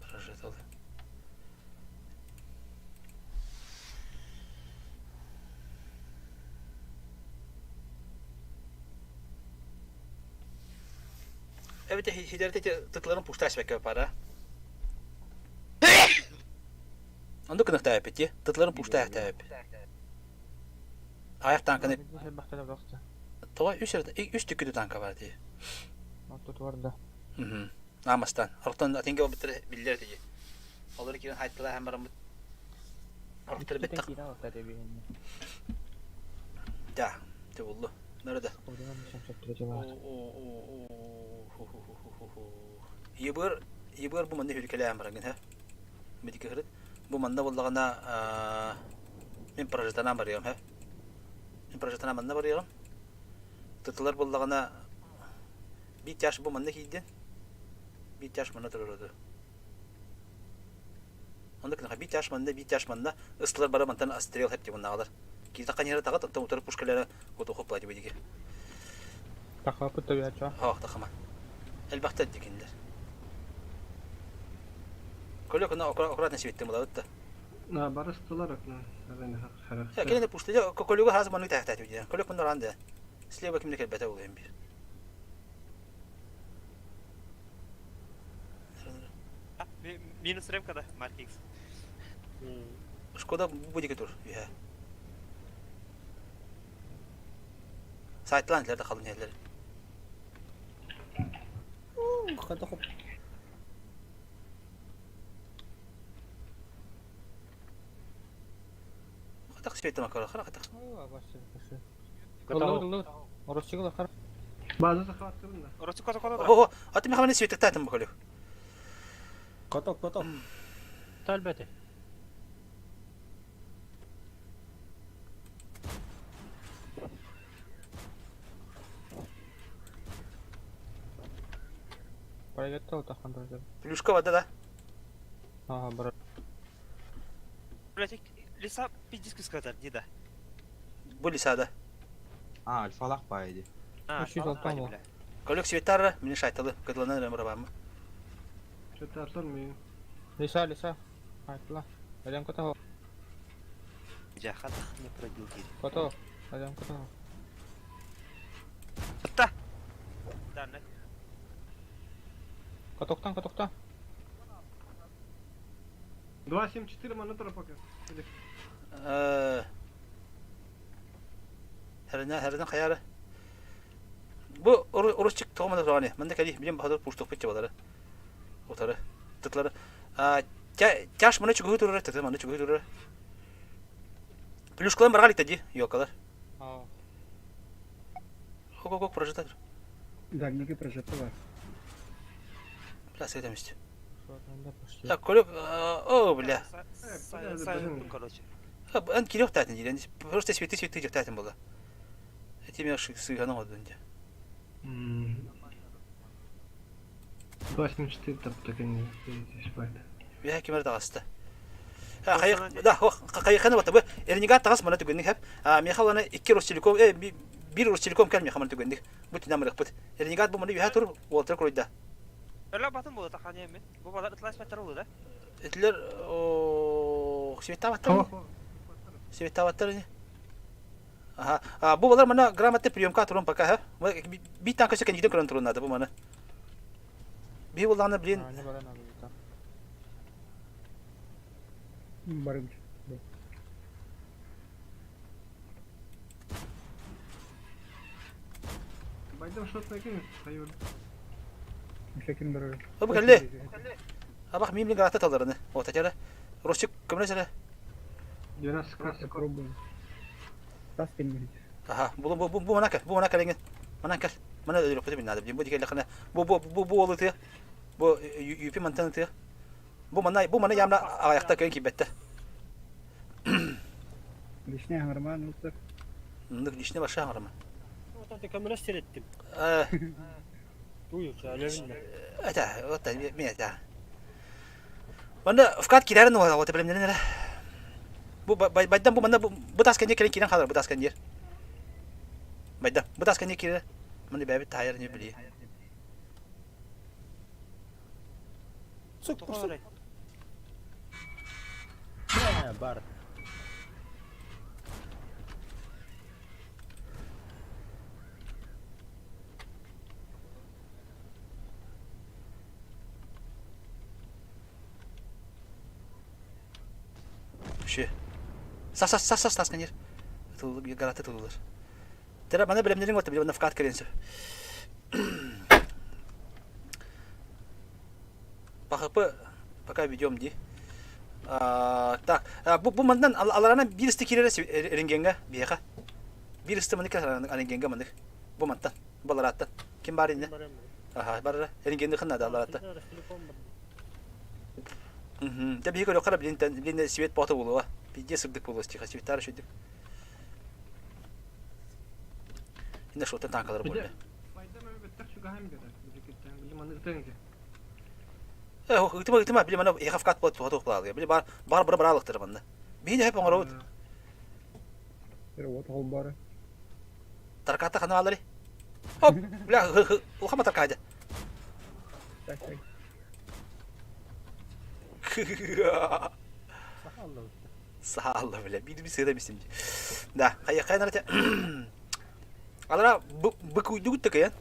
Прожитал. Evet, hiderete tıkların puşta açmak para. Онду кыныкта эпити. Тытларын пушта эп. Аяк танканы Тоҕо үс үс түкүдү танка бар дии. Тут бар да. Мм. Амастан. Ортон атинге обыттыр биллер дии. Олар кирен хайттыла һәм барамыт. Ортор бит так. Да, те булду. Nerede? Ебыр, ебыр бу манны хүркелээн барагын ха. Медики хырыт. Бу манна боллагана мен прожитанан барыам ха. Мен прожитанан манна барыам. Тытылар боллагана бир тяж бу манна кийдин. Бир тяж манна турурду. Онда кына бир тяж манна, бир тяж манна ыстылар бара мантан астрел хеп деп наалар. Кийди каньера тагат, онтон утары пушкалары куту хоп плати бедиги. Тахапыт табиача. Хоох тахама. Элбахта дикинлер. Көлө кына аккуратно сибеттем булабыт да. На барыстылар окна. Я келе пушты көлөгө хаз маны тахта түйден. Көлө кына ранды. Слева кимне келбете улайым бир. Минус ремка да, Марк Икс. Шкода будике тур. Иә. Сайтлан лерде қалын ерлер. Хата хоп. Хатак сибеттем акара, хара хатак. База захваттырын да. Оросу кото кото да. О, аты мехаманы сибеттек тайтым бакалю. Коток, коток. Тальбете. Проверьте, вот так Плюшка вода да. Ага, брат. Блять, Лиса пиздец кыскатар дии да. Бу Лисада. А, альфалах баа ди. А, 306 буол. Колек Светара, мини шайталы, кыдланан эрэ мырабаммы. Что-то оформи. Лиса, лиса. Айтла. Алям кото. Дьэ, хатах не пробил диир. Кото. Алям кото. Та! Данный. Катоктан, катоктан. 2.7.4 монитора пока. Хэринэ, хэринэ хайары. Бу урусчик тоҕо мана тураҕыный? Манна кэлии, билим баһадыр пуштук балары. Утары. Тытлары. Тяж маны чугуһу турар, тыты маны чугуһу турар. Плюшкалан барга лита ди, ёкалар. Хо-хо-хо, прожитар. Дальники прожекты бар. Бля, светом есть. Так, Колек, о, бля. Короче. Эн кириэх таатын диир, просто светы-светы дьахтаатын буолла. Эти меня сыгана одун дии. 2.74 таптакын Үөһэ ким эрэ таҕыста. Да, хайыханы бата бу Эрнигат таҕас мана түгэнник хэп. Миэхэ улана икки Ростелеком, э биир Ростелеком кэл миэхэ мана түгэнник. Бу түнэ амырыкпыт. Эрнигат бу маны үөһэ тур, уолтара куруйда. Өлө батын буолла таханя мен. Бу балар ытласпаттар буолла да. Этилер Светаваттар. Светаваттар не? Аха. Бу балар мана грамотный приемка турун пока, ха. Бит танка сөкен көрөн турун надо бу маны. Би буллаҕына блин Барым. Байдам шот накинет, хайыр. Шекин барар. Бу кэллэ. Абах мимли граната таларыны. О, татяра. Росчик көмөлөс эрэ. 12 крас. Попробуем. Тас кэлмэһит. Аха, бу бу бу бу мана кэл, бу мана кэлэҥин. Манан кэл. Мана өлөрөхпүтү мин наада. Бу дикэлэххинэ бу бу бу бу уолу тыа. Бу юпи мантан тыа. Бу мана бу мана ямна аҕайахта кэлэн киирбэттэр. Лишний хаҥармаан ылсар. Ннык лишний баша хаҥарма. Көмөлөс сирэттим. Туй, өлөбүн да. Это, вот мен это. Манна вкат кирәрин уһа ота билемнерин эрэ. Бу байдам бу манна бу тас кэнниэ кэлэн киирэн хаалар бу тас кэнниэр. Байдам бу тас кэнниэ киирэр. Манна бэйэбит таайар не билии. Сук, сук. Бар. Вообще. Сас сас сас сас тас кэнниэр. Гараты тылылар. Тера маны билемнериң отта билемне вкат кэлэн сөп. ПХП пока ведем ди. Так, бу бу мандан аларана биир исти киирэрэ рентгенга биһиэхэ. Биир исти маннык рентгенга маннык. Бу мантан, бу аларааттан. Ким бар инне? Аха, барара. Рентгенни ханна да алараатта. Мм. Те биһи көрөххө блин блин свет бота буолуо. Пиздец сырдык буолуо стиха светтары шүдүк. Инде шоттан танкалар буолла. Э, ытыма ытыма били мана эхавкат буолт туха тух булаалыга. Били бар бар бара бараалыктара манна. Биһи хэп оҥоробут. Вот холбары. Тарката хана алари. Оп, бля, улхама таркаайда. Так, так. Саалла, бля, биир би сыра бисим. Да, хайа хайа нарата. Алара быкуйдугут такая.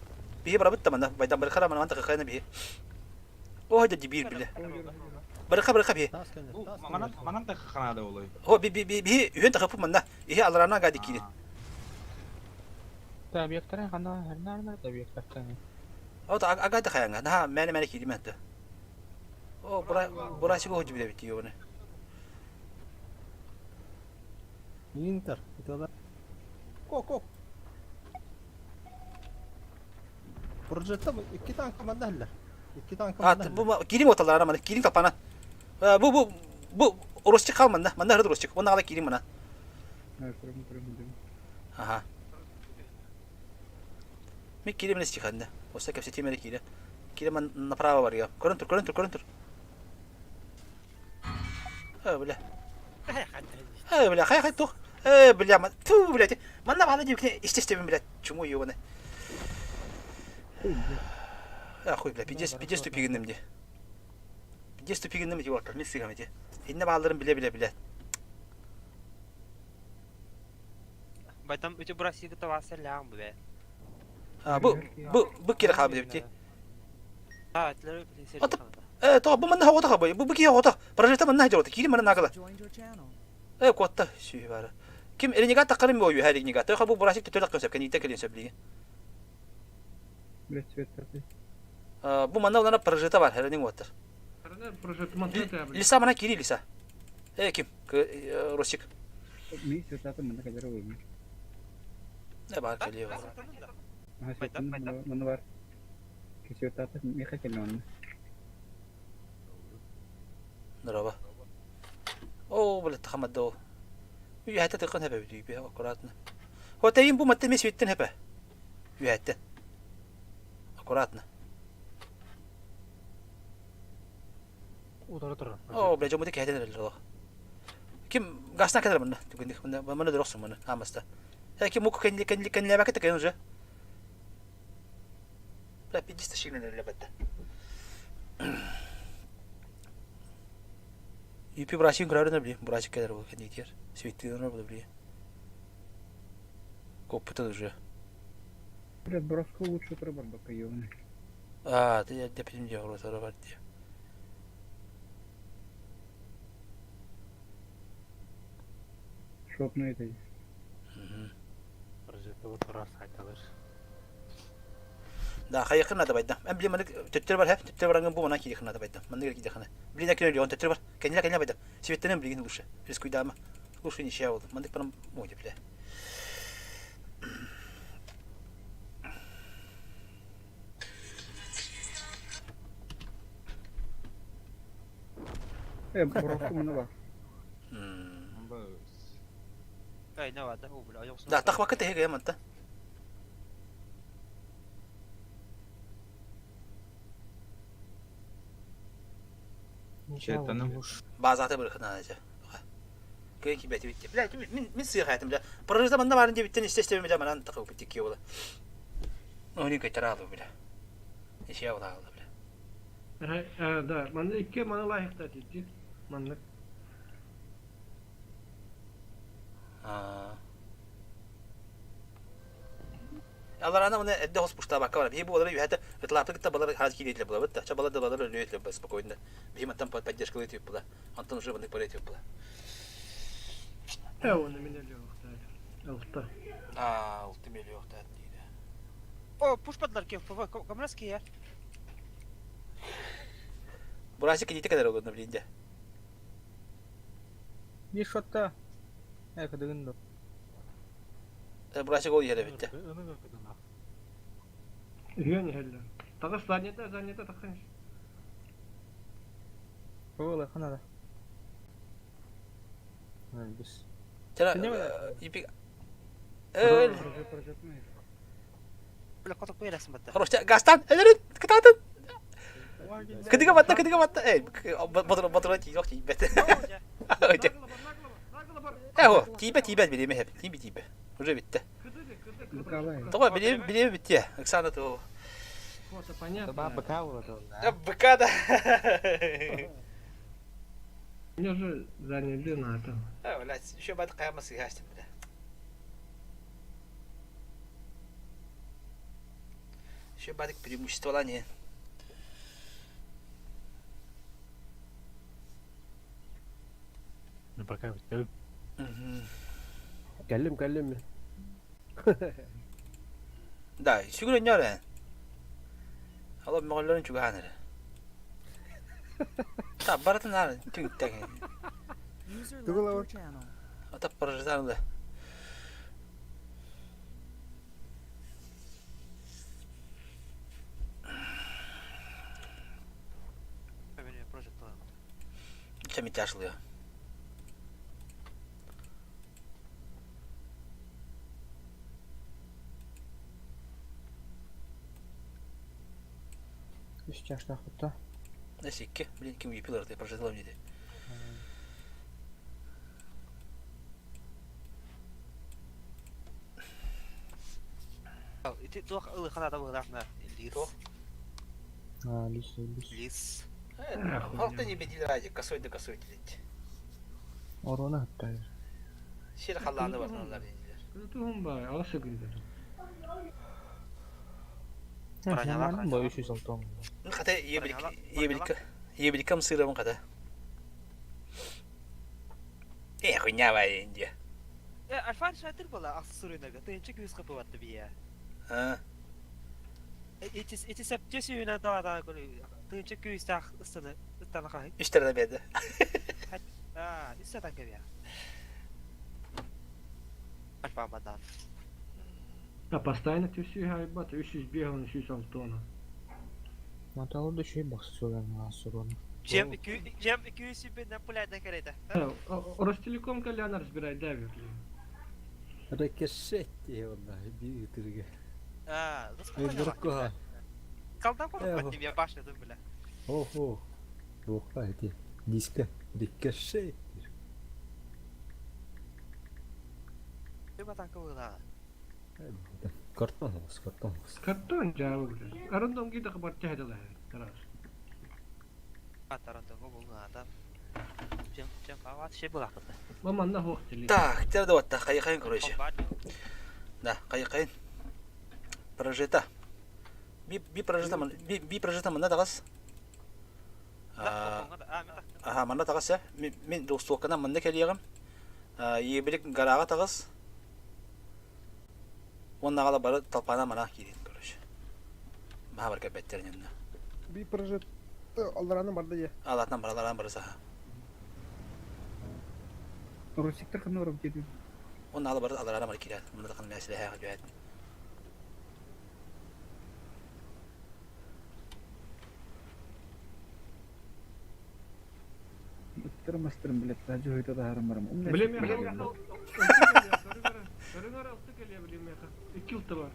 Биһи барабыт тамана, байдан барыхара манан такахайна биһи. О, дьэ биир биле. Барыха барыха биһи. Манан манан такаханаада олой. О, би би би биһи үһүн тахаппыт манна. Иһи аларана гади киирин. Объекттарын ханна ханна объекттартан. О, ага тахаянга. Наха мэне мэне киирим этте. О, бура бура сиго ходжи биле бити ёбаны. Интер. Это Ко, ко. Прожекта икки танка манна хиллер. Икки танка А, бу киирим оталлара мана, киирим тапана. Бу бу бу оросчик хал манна, манна хырды оросчик. Онна ала киирим мана. Аха. Мен киирим эле стиханна. Оста кэпсэтиим эрэ киирэ. Киирэ направо барыа. Көрөн тур, көрөн тур, көрөн тур. Э, бля. Э, бля, хай хай тух. Э, бля, ту, блядь. Манна баҕана диэбикне истестебин, блядь, чуму ёбаны. Ахуй, бля, пиздец, пиздец тупигинным ди. Пиздец тупигинным ди уолаттар, мин сыыһам ити. Иннэ баалларын билэ-билэ-билэ. Байтам үтү бырасыйга табаасы лаам бу бэ. А, бу бу бу кире хаабы дебити. А, тилер Ата э то бу манна хогота хабы. Бу бу ки хогота. Прожекта манна хожота. Кири манна нагала. Э куотта сүй бары. Ким ренегат таққарын бою ха ренегат. Той бу бурасик төтөлөк көсөп кеникте келин сөп билген. Блять, свет таты. Бу манна улана прожита бар херенин уоттар. Лиса мана кири лиса. Э ким? Росик. Ми свет таты мында кадер ойын. Не бар келиyor. Ага, свет мында бар. Свет таты меха келе онны. Здорово. О, блядь, хамадо. Үйәтте тыкын хэпэ бүйбе аккуратно. Хотейин бу матты мес виттен хэпэ. Үйәтте. Аккуратно. Утары турар. О, блядь, жомуды кәһәтен эрелер олох. Ким гасна кәдер мында? Түгүндик мында мында дөрөксүн мында амаста. Э, ким муку кенли кенли кенли бакы тыкен уже. Бля, пиздец шигнен эрелер бәтте. Юпи брасин көрөрүнөр били, брасик кәдер бу кенди тиер. Светтинер бу били. Копыта уже. Блять, броска лучше турар бака ёбаный. А, ты депим диyor, orası var diye. Шопну это. Прожекта турар сайталар. Да, хайыкын ада байда. Мен билем маны төттөр бар, төттөр баранган бу мана кирехин ада байда. Маны кирехин хана. Билин акын леон төттөр бар. Кениле кениле байда. Светтенен билген лучше. Рискуйдама. Лучше не шия болду. Мандык барам мой деп биле. Э, броска мында бар. Эй, не вада, о, бля, ayok Да, тахвакы теге яманта. Четаным. Базаты бір хана жа. Көй ки бәти битти. Бля, мин мин сыйга хатым бля. Прожита манда барын деп биттен истестебе бля, манан тахы битти ки бола. Ну, не көтөр алды бля. Ишия бола алды бля. Да, манна икки маны лайықта дейді. Манна. А. Алар ана оны эдде хос пушта бакка бар. Би бу олар юхата ытлапты кытта балар хаз киретле була бит. Ча балар да балар лөйтле бас спокойно. Би маттан поддержка летип була. Антон уже бандык паретип була. Э, оны мен әлі оқты. Алты. А, улты миллион та дейді. О, пушпадлар кем, ПВ, камраски я. Бурасы кедите кадar oldu bilinde. Bir шотта. Э, кыдыгын до. Бурасы гол yere bitti. Үйен әлі. Тағы занята, занята тақын. Ола, ханада. Бис. Тера Не бар? ипик Өл. Бля, коток бересин батта. Хорош, гастан, элерин, кытатын. Кыдыга батта, кыдыга батта. Эй, батыр батыр ти yok ти бет. Э, тиибе тиибе билеме хеп, тиибе тиибе. Уже битти. Тоҕо билеме билеме битти. Оксана то. Вот, понятно. Ба быка болот. Быка да. Меня же заняли на это. Э, блядь, еще бат каяма сыгастым, бля. Еще бадик преимущество не. Ну пока бит. Кэллим, кэллим. Да, сүгүрэн нөрэ. Ала моголлорун чугааныр. Та баратын ар түгүттэг. User left your channel. Ата прожитан да. Мен прожекта. Чами тяжелые. Үс чаштах бутта. Насикке, блин, ким юпилар ты прожитал мне. Ити туох ылыханата быһылаах Лис. Туох? А, лис, лис. Лис. Халта не бедил ради, косой да косой делить. Оруона хатта. Сир халлааны барсаналар диилэр. Туһум баар, аласа гындар. Бронялаах. Бо 306. Хата ебелик ебелик ебеликам сырабын хата. Э, хуйня бай Индия. Э, Альфа шатыр была, ахсурынага. Тынчы күз капыватты бия. А, Ити ити септес үйүнэн таҕатаан көрү. Тынчы күүстээх ыстаны ыттана хаһый. үстэрine берdi. Аа, үстэ танка бия. Альфа бадан. А постоянно түсүй хайбат, 305 306 Маталар да şey баксы сөйләнә асырын. Жем жем 200 бен пулядна керете. Ростелеком кальян разбирай, да, верли. Рикошет онда бүүтүргө. Аа, Өлбөркө. Kaldan korkma я башня бля. Охо. Дуохта эти диске рикошет. Ты танка была. Картон олус, картон олус. Картон жабы, блядь. Арандом гида хабар тяхдала. Раз. Атарантого булгада. Жем жем ават şey была. Мама на хохтели. Так, терде ватта, кайыкайын, короче. Да, кайыкайын. Прожита. Би би прожита би би прожита манна тагас. Аха, манна тагас я. Мен достуоккана манна келиэгим. Ебилик гарага тагас. Оннагала бары толпана мана киирин, короче. Маха бар кәбәттерин Би прожит алдараны барды я. Алатынан бар, аларан бары саха. Русиктер ханна барып жети. Оннагала бары аларан бар киирет. Мында тахын мәселе хәгә жөәт. Ыттыр мастырым билет, тажы хойта да харам барам. Билем я. Көрүңөр алты келе билем я. Iki yıl бар.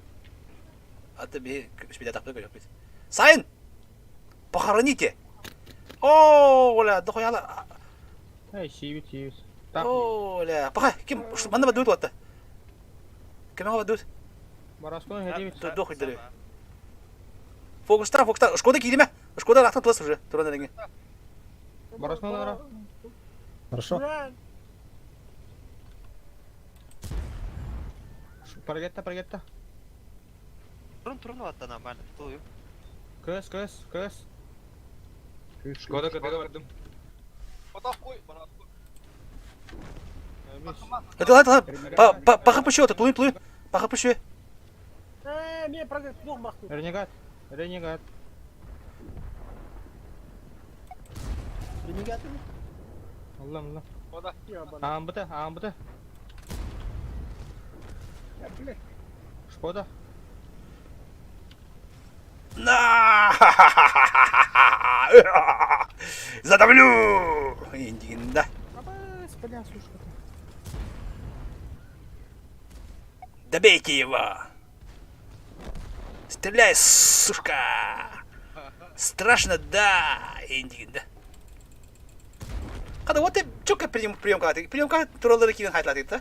Аты би шпида тапты көрөк бит. Сайын! Похороните! О, оля, дохуяла. Эй, сибит, сибит. Так. Оля, паха, ким, манна бадут ватта. Ким ага бадут? Бараскон хедибит. Дохуй дыры. Фокустар, фокустар, Шкода кириме. Шкода рахтан тулас уже. Туран дереңе. Бараскон ара. Хорошо. Паргетта, паргетта. Турун турун атта нормально. Тую. Көс, көс, көс. Шкода кытыга бардым. Это ладно, ладно. Па паха пущу, это плуин, плуин. Паха пущу. Э, мен прожит двух бахту. Ренегат. Ренегат. Ренегат. Аллам, аллам. Амбыта, амбыта. Блядь. Шкода. На! Задавлю! Индигинда. Абас, бля, слушай. Добейте его! Стреляй, сушка! Страшно, да! Индигинда. Kada вот четко прием приемка приемка туралары кийин хайтлады да?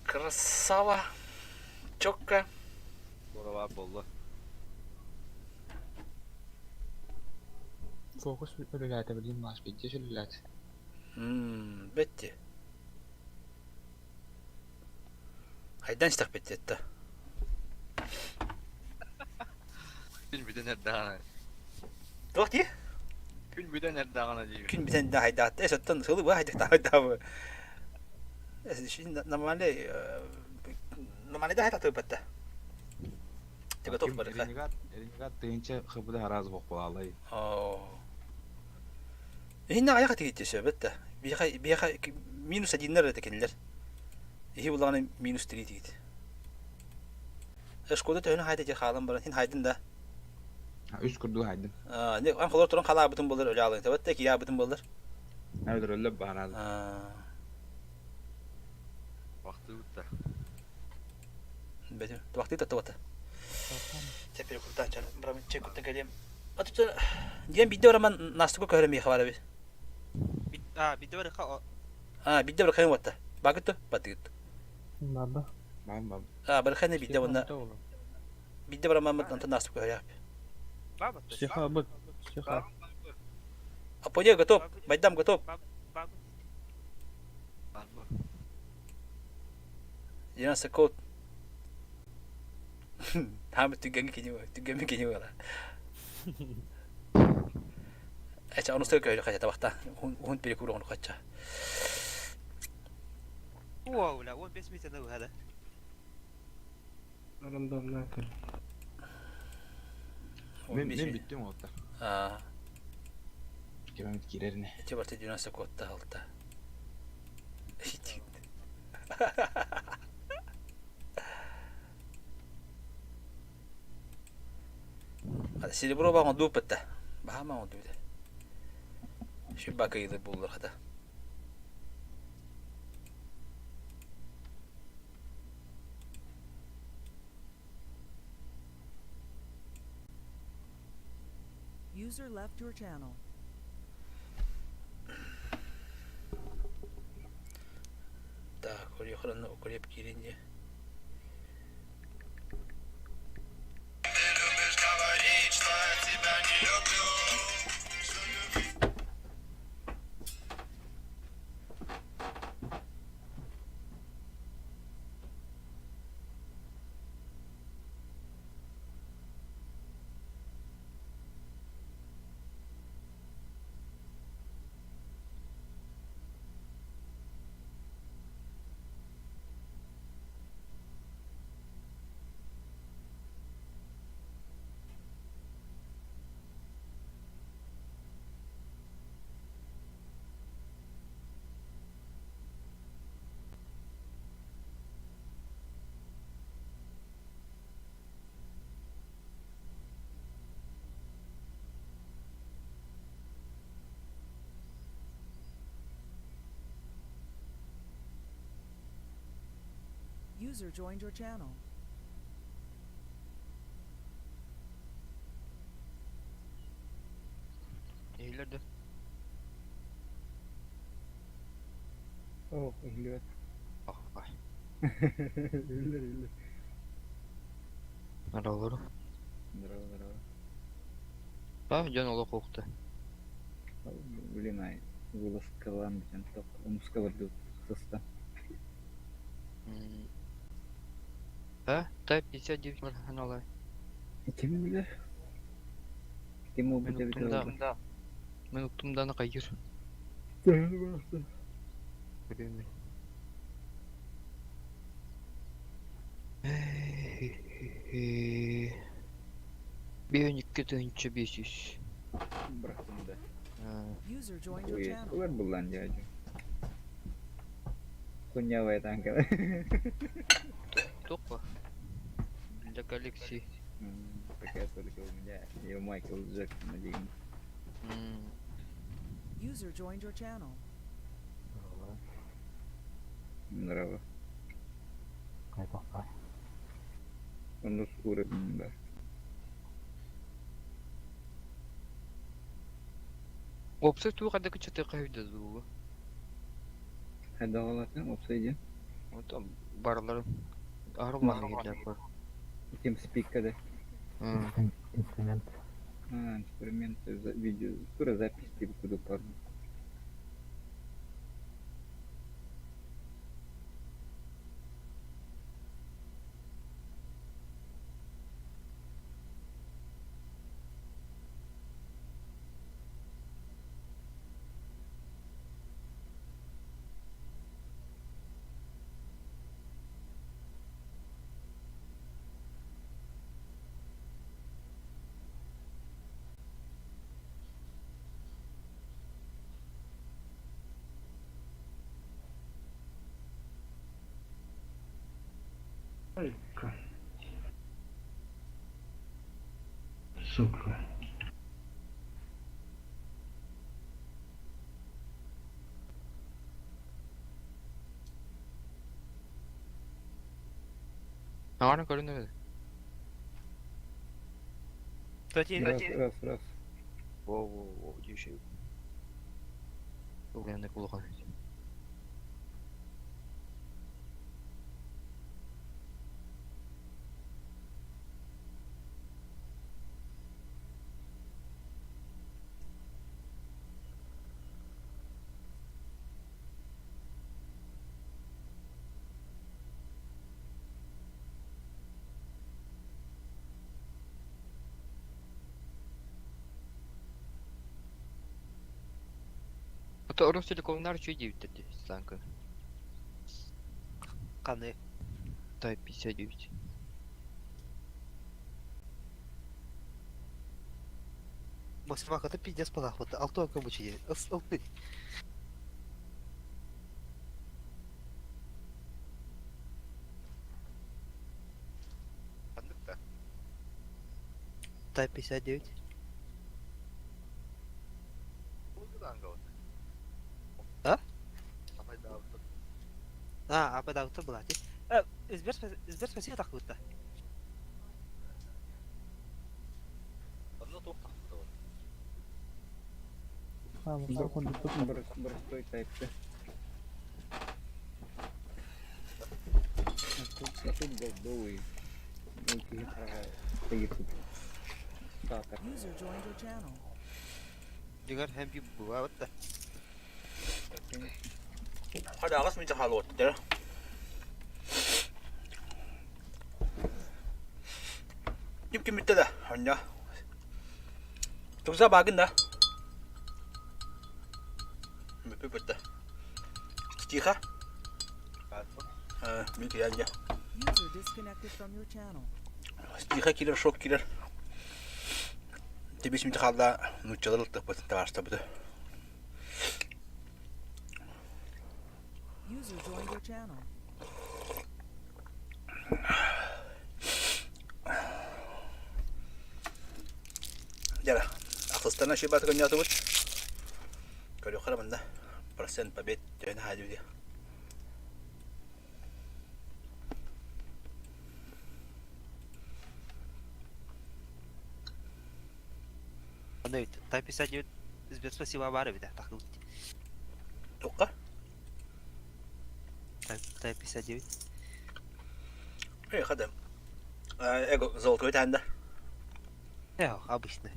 Красава. Четко. Борова болду. Фокус өлеләтә билим маш битте шөлеләт. Мм, бетти. Хайдан истах бетти этте. Күн бүтэн эрдэҕинэ. Туох дии? Күн бүтэн эрдэҕинэ диибин. Күн бүтэн да хайдаат. Эс оттон сылы бу хайдах хайдаа. Эс нормально нормально да хайдах бетте. Ты готов бар? Ренегат, ренегат тыынча хыбыда хараз бокпалай. Оо. Хинна аяка тигитте бетте. Биха биха минус одиннер это кинилер. Ихи буллаганы минус 3 тигит. Шкода төһүн хайда жер хаалан баран хин хайдын да. Үс курду хайдын. Аа, не ан холор туран халаа бутун болар өлө алын. Табатта ки я бутун болар. Әбдер өллөп баараз. Аа, Вакты бутта. бетим. Вакты татты Теперь куртан чар. Брам чек куртан келем. Атыпта диэн бидде бараман настука көһөрө миэхэ баар эбит. А, бидде бар ха. Аа, бидде бар кайын батта. Багытты, батыгыт. Баба. Бам бам. А, барханы бидде онна бидде барамаммыт онтон наасып көһөрөп. Стиха быт. Стиха. Апония готов. Байдам готов. 90 код. Хаамы түгэнги кини түгэмми кини буола. Эча онус көһөрө хача табахта. Уһун перекур ону хача. Уау, бля, 15 метр выхода. Рандомная көр. Мен мен бүттүм уолаттар. Аа. Кемем киирэринэ. Ити барта 90 кодта алта. Серебро баҕа дууппатта. Баһаама оҥордубут. Шибака ыйылыр буллар хата. User left your channel. Так, охрана укреп киирин User joined your channel. Eğilirdi. Ох, иһиллибэт. Ah, ah. Иһиллэр, иһиллэр. Здорово. Здорово, здорово. Ба, дьон олох уохта. Блин, ай, вылазкалаан бүтэн тох умуска бардыбыт сыста. А, Type 59 марханалай. Ким билэр? Ким ол Мен бүтэ уктум бүтэ да. олордо? Мен уктум даны кайыр. Төһөнү барахсан. Көрүмүн. 1 2 500. Бырахтым да. User joined your Ой, channel. улар буллан дядю. Хуйнявая танка. Тоқпа. Для коллекции. Пока только у меня и у Майкла Джексона деньги. User joined your channel. Здорово. Он уровень, да. Опсай туу қада күчі қайда зуы. Хайда олатын, опсайди. Вот барлары. Арылманы келер бар. Тем спика, да. Инструмент. А, инструменты, видео, скоро запись типа куда парни. Айка. Сука. Ағаны көрінеді. Раз, раз, раз. Воу, воу, воу, дешеу. Угренді кулған. Ото Ростелекомнар үчүгэй диэбиттэр дии, Светланка. Ханы. Type 59. Москваҕа пиздец балаахпыт. Алты уонка мучие. Ылты. Ханнык да? Type 59. А? А, ападаабыта былаати. Сбер, Сбер спасибо тахбытта. Онно туох тахбыта ол? Простой тайпты. А тут голдовый. Ну, киһи хараҕа тегирсит. Саатар. User joined your channel. Дьиҥэр һэм би бывает да. Хадаҕас мин хаалуоттара. Ким ким бүттэ да, онньо. Тумса баагын да. Бүппү бүттэ. Тихо. Мин киянья. User disconnected from your channel. Тихо килер, шок килер. Тибис мин хаалла нууччалар ылтыппыт табаарыстабыты. User joined your channel. Дьара, ахсыстана шибаты көннөтүбүт. Көрүөххэ манна процент побед төһөнү хаадьы Аны Type 59 Сбер спасибо баар эбит тахылыт. Туохха? Type 59. Эй, хада. Эго золотой танда. Э, обычный.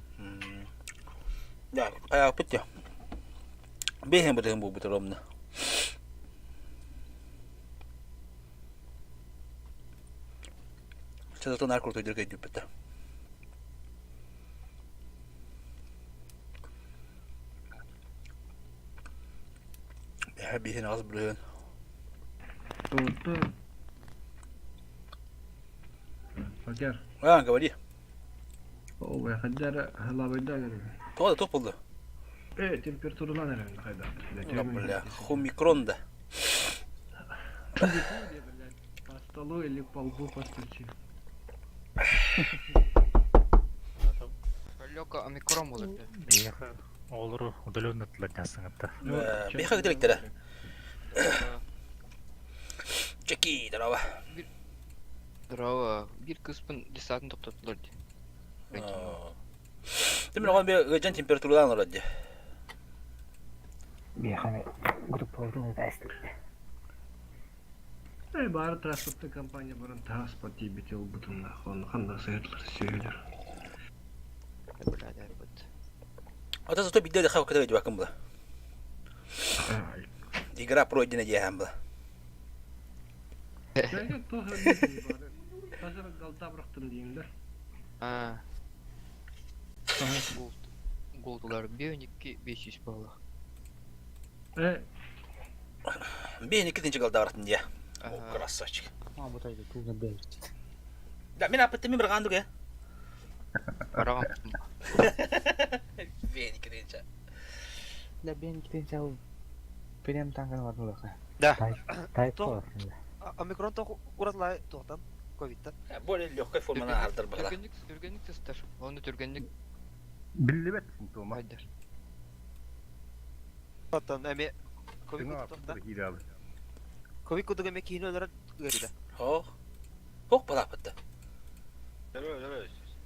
Да, айааппыт дьэ. Биэһин бытыгын буолбут ромна. Сататан ар куртуйдыр көйдүппүт да. Биэһин аҕыс бырыһыан. Фагер. А, говори. Ой, хайдара халабайда Тоҕо да туох буолла? Э, температуралаан эрэн хайдах. Бля, хумикрон да. По столу или по лбу постучи. Лёка омикрон буолар Биһиэхэ оҕолору удаленно тыллар Биһиэхэ көтөлүктэрэ. Чеки, здорово. Здорово. Биир кыыспын десантын тохтоттулар дии. Тимир оҕон бе ыдьан температуралаан олорор дии. Биэхэни группабытын ыытаастыбыт. Э, баары транспортный компания баран тааспа тиийбит ылбытыннаах, онно ханна сыһытлар сүөһүлэр. Ата зато бидде де хав кытары дибакын була. Игра пройдена диэһэн була. Қазір галда бырақтым деймін да. А. Голд. Голдулар 1 500 баллах. Э. Бейн икки тинчи галда баратын дия. О, красавчик. А, бу тайды туга бэрт. Да, мен аппытты мен бір қандық, Бараҕам. Бейн икки тинчи. Да бейн икки тинчи ал прям таңган барылыха. Да. Тайп То омикрон то уратлай туохтан ковидтан. Более легкой форманы ардыр бала. Түргэнник түргэнник сыстар. Оны түргэнник Биллибэт симптома. Хайдар. Оттон эми ковид Тыҥа кутуктан. киирээбит. Ковид кутуга эми киһини өлөрөр ыарыыда. Хох. Хох балапытты.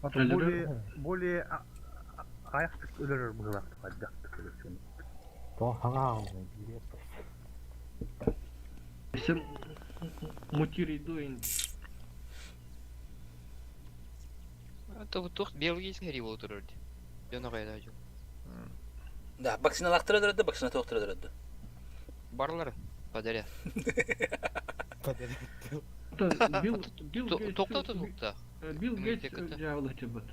Более более аяқтык өлөрөр быһылаахтык хайдахтык өлөрчүн. Тоҕо хаҥа билиэт Сен мутириду Это вот туох биологический грипп олорор дии. Дьон аҕайда дьон. Да, вакциналаахтара өлөрөдө, вакцина тоохтара өлөрөдө. Барлары подряд. Билл Билл Гейтс Токтото тукта. Билл Гейтс дьявола тебет.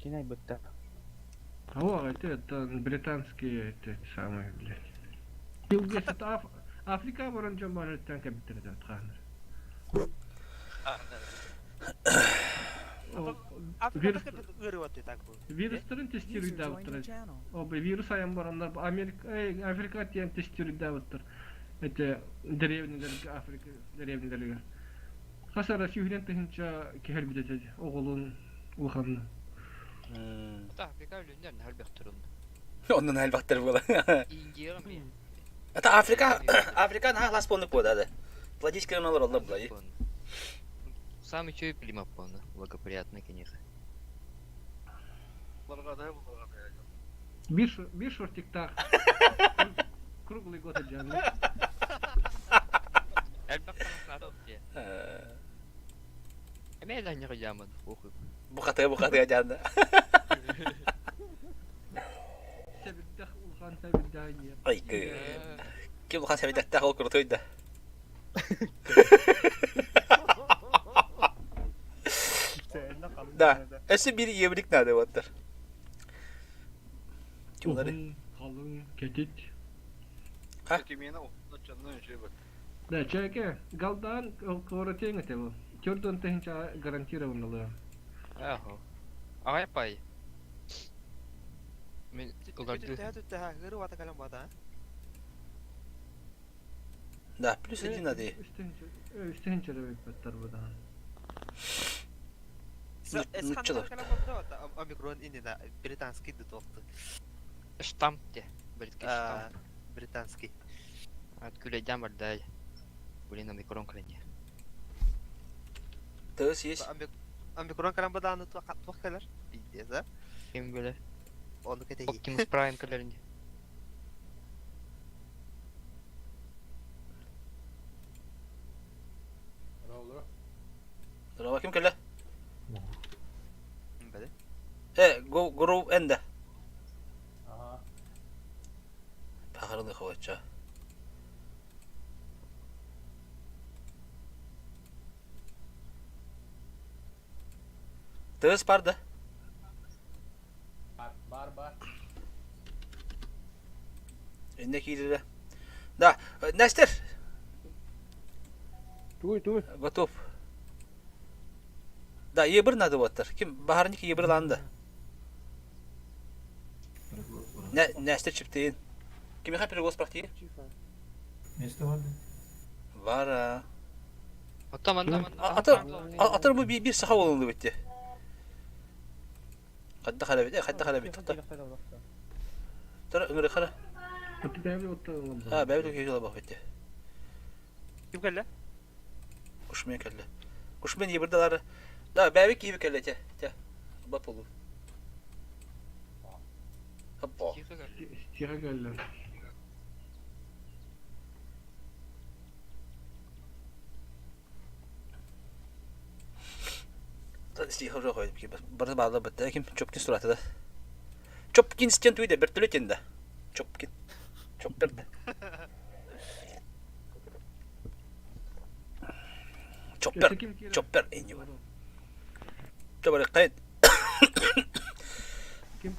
Кинай бытта. О, это, это британские, это самые, блядь. Билл Гейтс это Аф... Африка баран дьон барыттан кэбиттэр это хаанар. Вирус Вирустарын тестируйдаабыттар. Оба вирус айан бараннар Америка, Африка тиэн тестируйдаабыттар. Это деревняларга Африка деревняларыгар. Хас ара сүүһүнэн тыһыынча киһи өлбүт этэ оҕолун улаханна. Африка өлүннэр наһаа элбэхтэр онно. Онно наһаа элбэхтэр буола. Индияҕа эмиэ. Это Африка, Африка наһаа лас буолнук буола да. Плодический олороллор була. Самый чөй климат буолна, благоприятный киниэхэ. Биир шортиктаах круглый год дьаҥы. Элбэх таҥас дии. Эмиэ да анньаҕы дьааман охуй. Бухатыа бухатыа дьаанда. Сэбирдэх улахан сэбирдэх ийэ. Ай ким улахан сэбирдэхтээх ол крутой да. Да, өссө биир еврик надо буоттар. Уһун, халыҥ, кэтит. Ха? Да, чээке, галдаан коворотең этэ бу. Төрдөн тыһынча гарантированнылыа. Ахо. Аҕай пай. Мен ыларды. Да, плюс один надо. Үстүһүнчэ эбиппэттэр бу даҕаны. Нуччалар. Омикрон иннинэ британский дутуохту. Штамп те. Британский штамп. Британский. Ат күлэйдээн барда. Блин, омикрон кэлэнне. Тыс есть. Омикрон кэлэн бадааны туох кэлэр? Пиздец, а? Ким билэр? Ону кэтэһии. Оптимус Прайм кэлэрин. Здорово, ким кэллэ? Э, Гуру энде. Пахарыны ховача. Тыс бар да? Бар, бар, бар. Инне киирэрэ. Да, Нестер. Туй, туй. Готов. Да, ебір надо буоттар. Ким баһарник ебір ланды. Нестер чиптейин. Кимиха перегос практики? Место бар Вара. Оттон Атыр атыр бу бир саха болуну битти. Хадда хара бит, хадда хара бит. Тара ыҥыры хара. А, бэбит киһи лабах битти. Ким кэллэ? Кушмен кэллэ. Кушмен ебырдалары. Да, бэбит киһи кэллэ те. Те. Бап болу. Хаппо. Стиха кэллэ. Бары баалар бытта ким Чопкин сурата да. Чопкин стен туйда вертолет да. Чопкин. Чоппер да. Чоппер. Чоппер эньюва. Чоппер кайт. Ким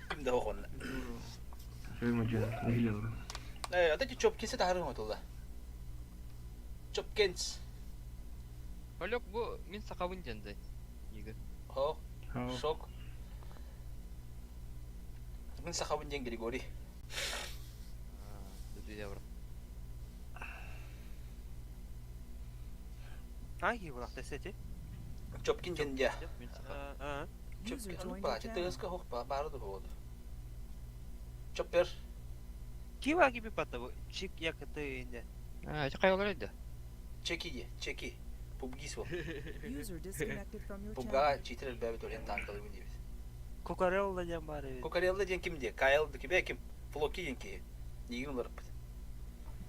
Ким да оҕонна. Э, ата Чопкинси таһарын отулла. Чопкинс. Олег бу мин сахабын диэн да Игорь. Хо, шок. Мин сахабын диэн Григорий. Аги булахта сети. Чопкин диэн дьэ. Чопкин anu паачы тыаска хох баары да буолду. Чоппер. Кива gibi пата бу чик якыты инде. А, это кайалар да. Чеки ди, чеки. Пубги сол. User disconnected from your channel. Пубга читер бэбит олен танкалыбын диэбит. Кукарелла диэн баар эбит. Кукарелла диэн ким диэ? Кайл кибе ким? Флоки диэн киһи. Нигин уларыппыт.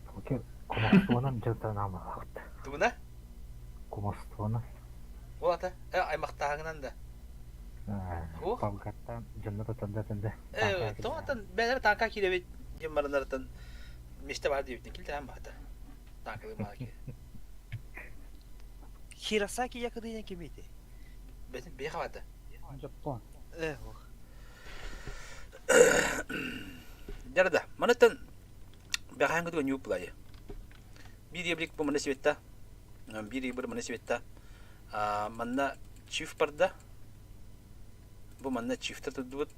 Флоки кумастуонан дьылтанаамалаахт. Тугуна? Кумастуона. Ол ата э аймахтааһыҥынан да. Палгаттан дьонно тотонда тында. Э, тоҕотон бээлэр таанка киирэбит диэн баранарытын миэстэ баар диэбитин килтээн баата. Таанкалыы маала Хиросаки якыдыйан кимити? Бэтин бэйэ хабата. Жапон. Э, ох. Дьэ да, манаттан бэҕэһээҥҥи ньуу плайы. Биир ебрик бу манна сибетта. Биир ебр манна сибетта. Манна чиф барда. Бу манна чифтер турдубут.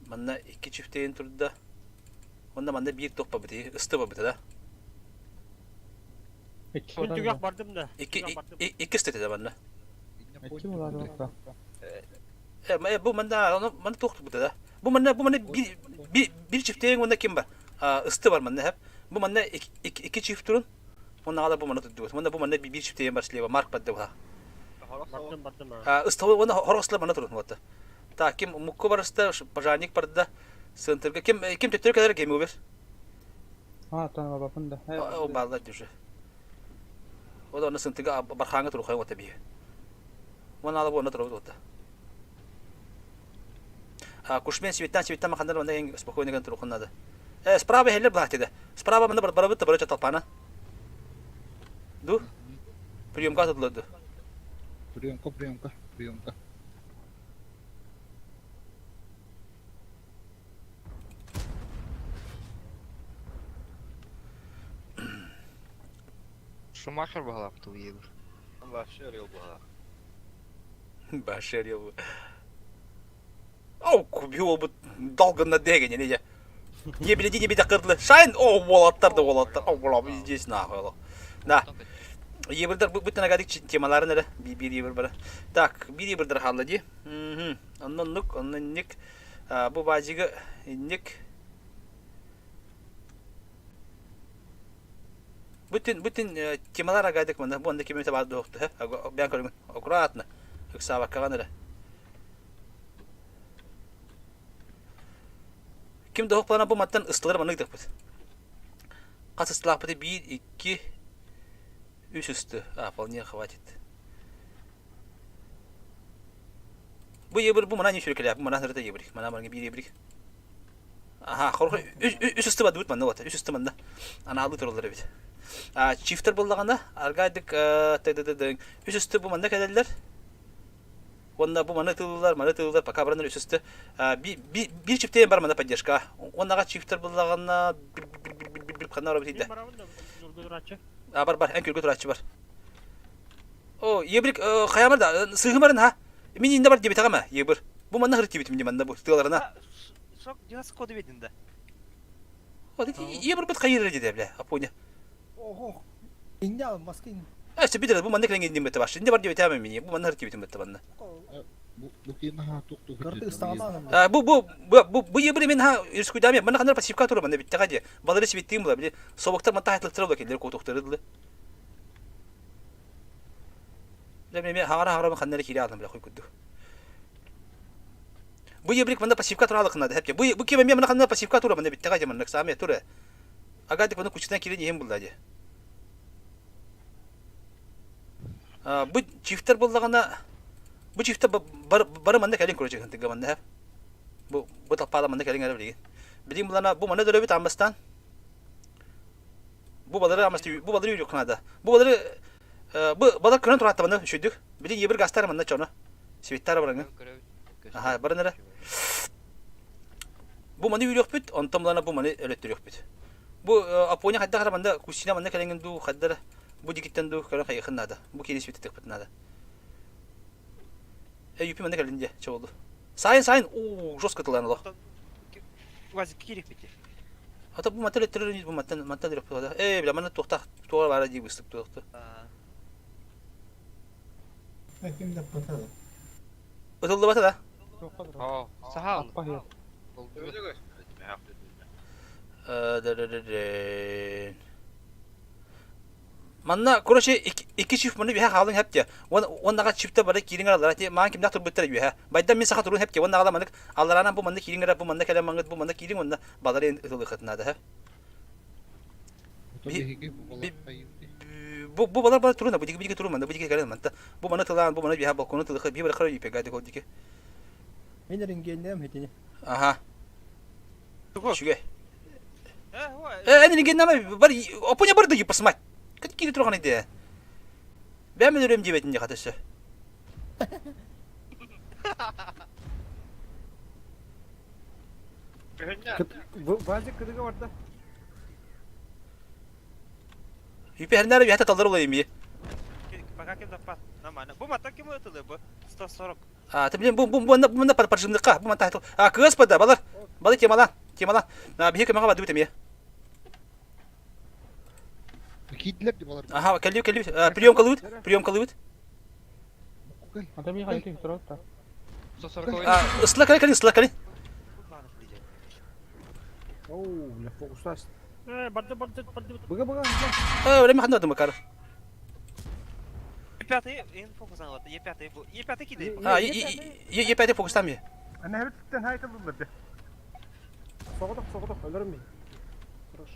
Манна икки чифтейин турда. Онно манна биир туох барбыт, ысты барбыта да. Мин түгэх бардым да. Икки икки ысты да манна. Икки буолаары Э, бу манна манна туох турбута да. Бу манна бу манна биир биир чифтейин уонна ким бар? Ысты бар манна хэп. Бу манна икки чиф турун. Уонна аҕала бу манна турдубут. Уонна бу манна биир чифтейин бар слева Марк барды буха. Бардым бардым. Ысты уонна хорос манна турун вот. Так, ким мукку барыста, пожарник барда. Центрга ким ким төттөрү кэлэр ким убер? А, там бапын да. О, балла дюже. Ол онно сынтыга бархааҥҥа турухайын ота биһи. Уон ала буонна турабыт ота. А Кушмен светтан светтан махандар онда ең спокойно ган турухун надо. Э, справа хеллер блахтида. Справа мында барабыт та барыча толпана. Ду? Приемка tutuldu. Приемка, приемка, приемка. Шумахер баһалаабыт уйебыр. Вообще орел буһа. Вообще орел. Оу, кубил бут долго дегене не Не биледи не биде кырдылы. Шайн, о, уолаттар да уолаттар. О, була здесь нахуй. Да. Ебірдер бүтін агадик темаларын эрэ биир ебір бара. Так, биир ебірдер хаалла ди. Оннон нук, оннон ник. Бу баажыгы инник. Бүтүн бүтүн темалар агадык мана бу онда кимете бар дуохту бян көрүҥ аккуратно ыксаабаккаҕан эрэ ким да плана бу маттан ыстылар маннык дыхпыт хас ыстылаахпыты биир икки үс ысты а вполне хватит бу ебір бу мана не сүркеле бу мана сырыта ебір мана барга биир ебір Аха, хорхо үс ысты бадыбыт манна вот, үс ысты манна. Анаалы тураллар эбит. А чифтер буллагана аргайдык тыдыдыдың. Үс ысты бу манна кэлэллэр. Онна бу маны тылылар, маны тылылар, пока баранар үс ысты. Бир чифтейин бар манна поддержка. Оннага чифтер буллагана ханна барабыт иде. А бар бар, эн күргө турачы бар. О, ебрик хаямар да, сыгымарын ха. Мин инде бар дебит агама, ебір. Бу манна хырыт дебит мин манна бу тыларына. Сок, динас коды бедин да. Вот ебір бит хайыр диде бля, апоня. Ого. Инде маскин. Э, се бу манна кленген дим бит баш. Инде бар дебит ама мин, бу манна хырыт дебит бит банна. А бу бу бу бу ебір мен ха ирскуйдами, манна ханар пассивка тура манна бит тагади. Балары сибиттим була, биле. Собоктар манта хайлыктыр була келер котуктырды. Мен хагара хагара ханнары кире алдым бля хуй кудду. Бу ебрик манда пассивка тура алыкына хепке. Бу бу кеме мен ханна пассивка тура манда битте гажы манда саме тура. Агадык мында кучтан кире нехем булды ади. А бу чифтер буллагана бу чифтер бар бар манда калин короче хантыга манда хеп. Бу бу тапала манда калин ара билген. Билин булана бу манда дөрөбүт амбастан. Бу балары амасты бу балары юк кынада. Бу балары бу балар көрөн туратта мында шүйдүк. Билин ебир гастар мында чоно. Светтар барыңы. Аха, барын эрэ. Бу маны үйрөхпүт, онтон булана бу маны өлөттүрүөхпүт. Бу Апоня хайдах эрэ манда кусина манна кэлэҥин дуу, хайдах бу дикиттэн дуу көрөн хайыхын наада. Бу киини светтетехпит наада. Э, юпи манна кэлин дьэ, чоболду. Сайын, сайын, уу, жестко тылан олох. Вазик кирик бити. Ата бу мантан өлөттөрөр бу мантан мантан өлөппүт. Э, бля, манна туохтах туора баара дии быстык туохту. Ким да потада. Ытыллыбата да? О, сахал. Манна, короче, икки чиф маны биһэ хаалын хэпте. Оннаға чифте бары кириңер аллара те маан кимдах турбуттар биһэ. Байдан мин саха турун хэпте. Оннаға манык алларанан бу манны кириңер бу манна кэлэн маңыт бу манна кириң онна балары ытылыхытына да. Бу бу балар бар туруна бу диги биги турун манна бу диги кэлэн манта. Бу маны тылаан бу маны биһэ балкону тылыхы би бар хара юпе гады кол диги. Мен ренгеннем хетини. Аха. Шүге. Э, эн ренгеннеме бар опоня бар да юпасмать. Кат кири турган иде. Бәм өрөм дебетин де хатысы. Вазик кыдыга барда. Үпэһэрнээр үһэтэ таллар улай ими. Пока ким запас. Нормально. Бу мата ким ытылы бу? 140. А, ты блин, бу бу бу бу паржымдыкка, бу мата. А, кыас бада, балар. Балы темала, темала. На биһи көмөҕө бады бит Киирдилэр ди балар. Аха, кэллибит, кэллибит. Прием кылыбыт, прием кылыбыт. Ата би хайты турат. А, ысла кэлин, кэлин, ысла кэлин. Оу, бля, фокустас. Э, барды барды барды. Быга быга. Э, время ханна думакар. Е5 ин фокус алат. Е5 бу. Е5 киди. А, Е Е5 фокустам е. Ана хәбит хайтылдылар де. Соғыдық, соғыдық, өлөрім мен. Хорош.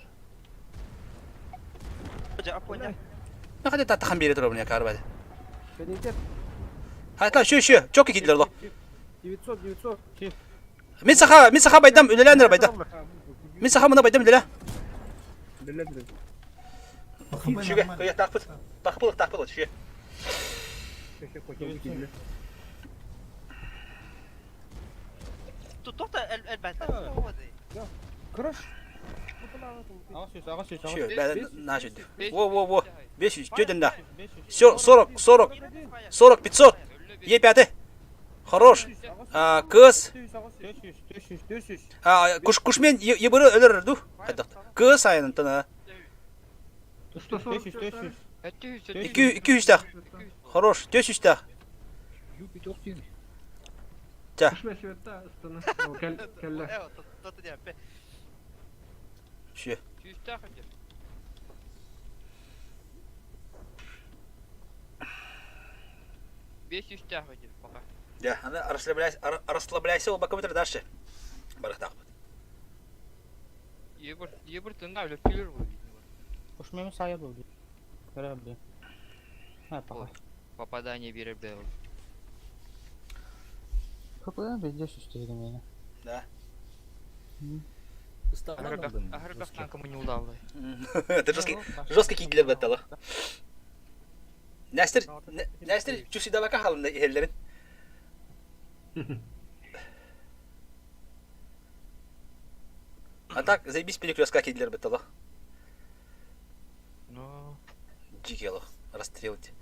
Жа, понял. Ну хәдә татхан бире турабын я карбады. Кенекет. Хайта, шү шү, чок кидилер ло. 900, 900. Мин саха, мин саха байдам, үлеләнер байдам. Мин саха мына байдам үлелә. Шүгә, кыя тақпыт. Тақпылық, тақпылық, шүгә. Тут то элбәт. Крыш. Шү, бә, на шү. Во, во, во. 500, төден да. 40, 40, 40, 500. Е5. Хорош. А, кыз. А, куш кушмен ебыры өлөр ду. Кыз айын тына. 140. 200 тах. Хорош, 400 тах. Тя. Кушме светта ыстаны. Кел, келле. Шү. Пока. Да, она расслабляйся, расслабляйся, оба компьютер дальше. Барахтак. Ебір, ебір тыңға өліп келер бұл. Кушмем сая болды. Көрәбді. Ha, пока. Попадание беріп бе. КП везде сүстейді мені. Да. Ахыр танкымы не удалды. Это жесткий, жесткий кидлер батталы. Нәстер, нәстер чүсі давака халында еллерин. А так, заебись перекрестка кидлер батталы. Ну. Дикий расстрелать.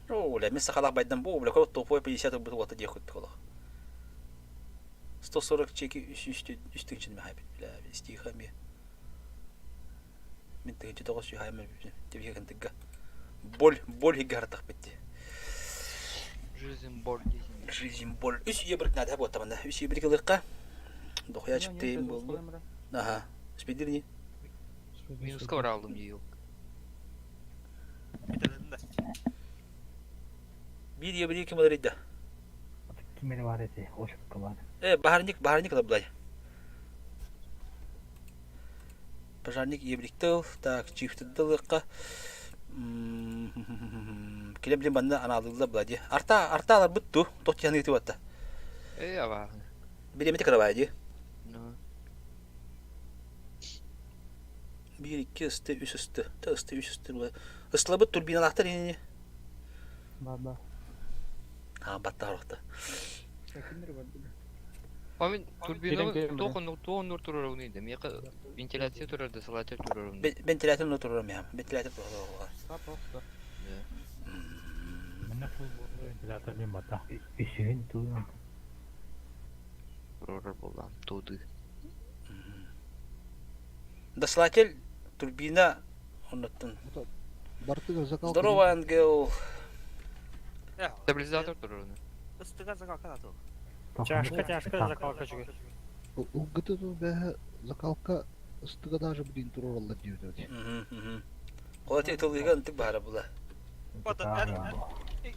О, бля, мен сахалах байдам бу, бля, кого тупой 50 бут вот дехут толох. 140 чеки үстү үчүн махайбит, бля, стихами. Мен тыгынчы тоғыз сүйхайма тебеге кынтыгга. Боль, боль хиггартах битти. Жизнь боль дейсің. Жизнь боль. Үс ебірік нада вот таманда. Үс ебірік ылыққа. Дохуя чыптейм болду. Ага. Спидир не? Минусқа оралдым дейл. Бир ебірік ким алыр Кимери бар эти, ошып кылар. Э, бахарник, бахарник лаблай. Пожарник ебриктыл, так, чифтыдылыкка. Келе билен банна аналыгла блади. Арта, арта алар бутту, тот яны итеп атта. Эй, аба. Биремете карабай ди. Ну. 1 2 ысты, 3 ысты. Та ысты, 3 ысты. Ыслабыт турбиналахтар ини. Ба, ба. А, батта рохта. Амин турбина Келем, келем, тоқын тоқын турар уны да. Мека вентиляция турар да, салатер турар уны. Вентилятор турар мям. Вентилятор турар. Менә фул вентилятор мен бата. Үсүгүн туйун. Турар болам, туды. Дослатель турбина оннотун. Бартыга закалка. Здорово, ангел. Стабилизатор турар уны. Ыстыга закалка атыл. Тяжко, тяжко закалка чүгө. Улгыты бәһә закалка ыстыга даже блин тураллар дип. Кола тылыган тык бара була.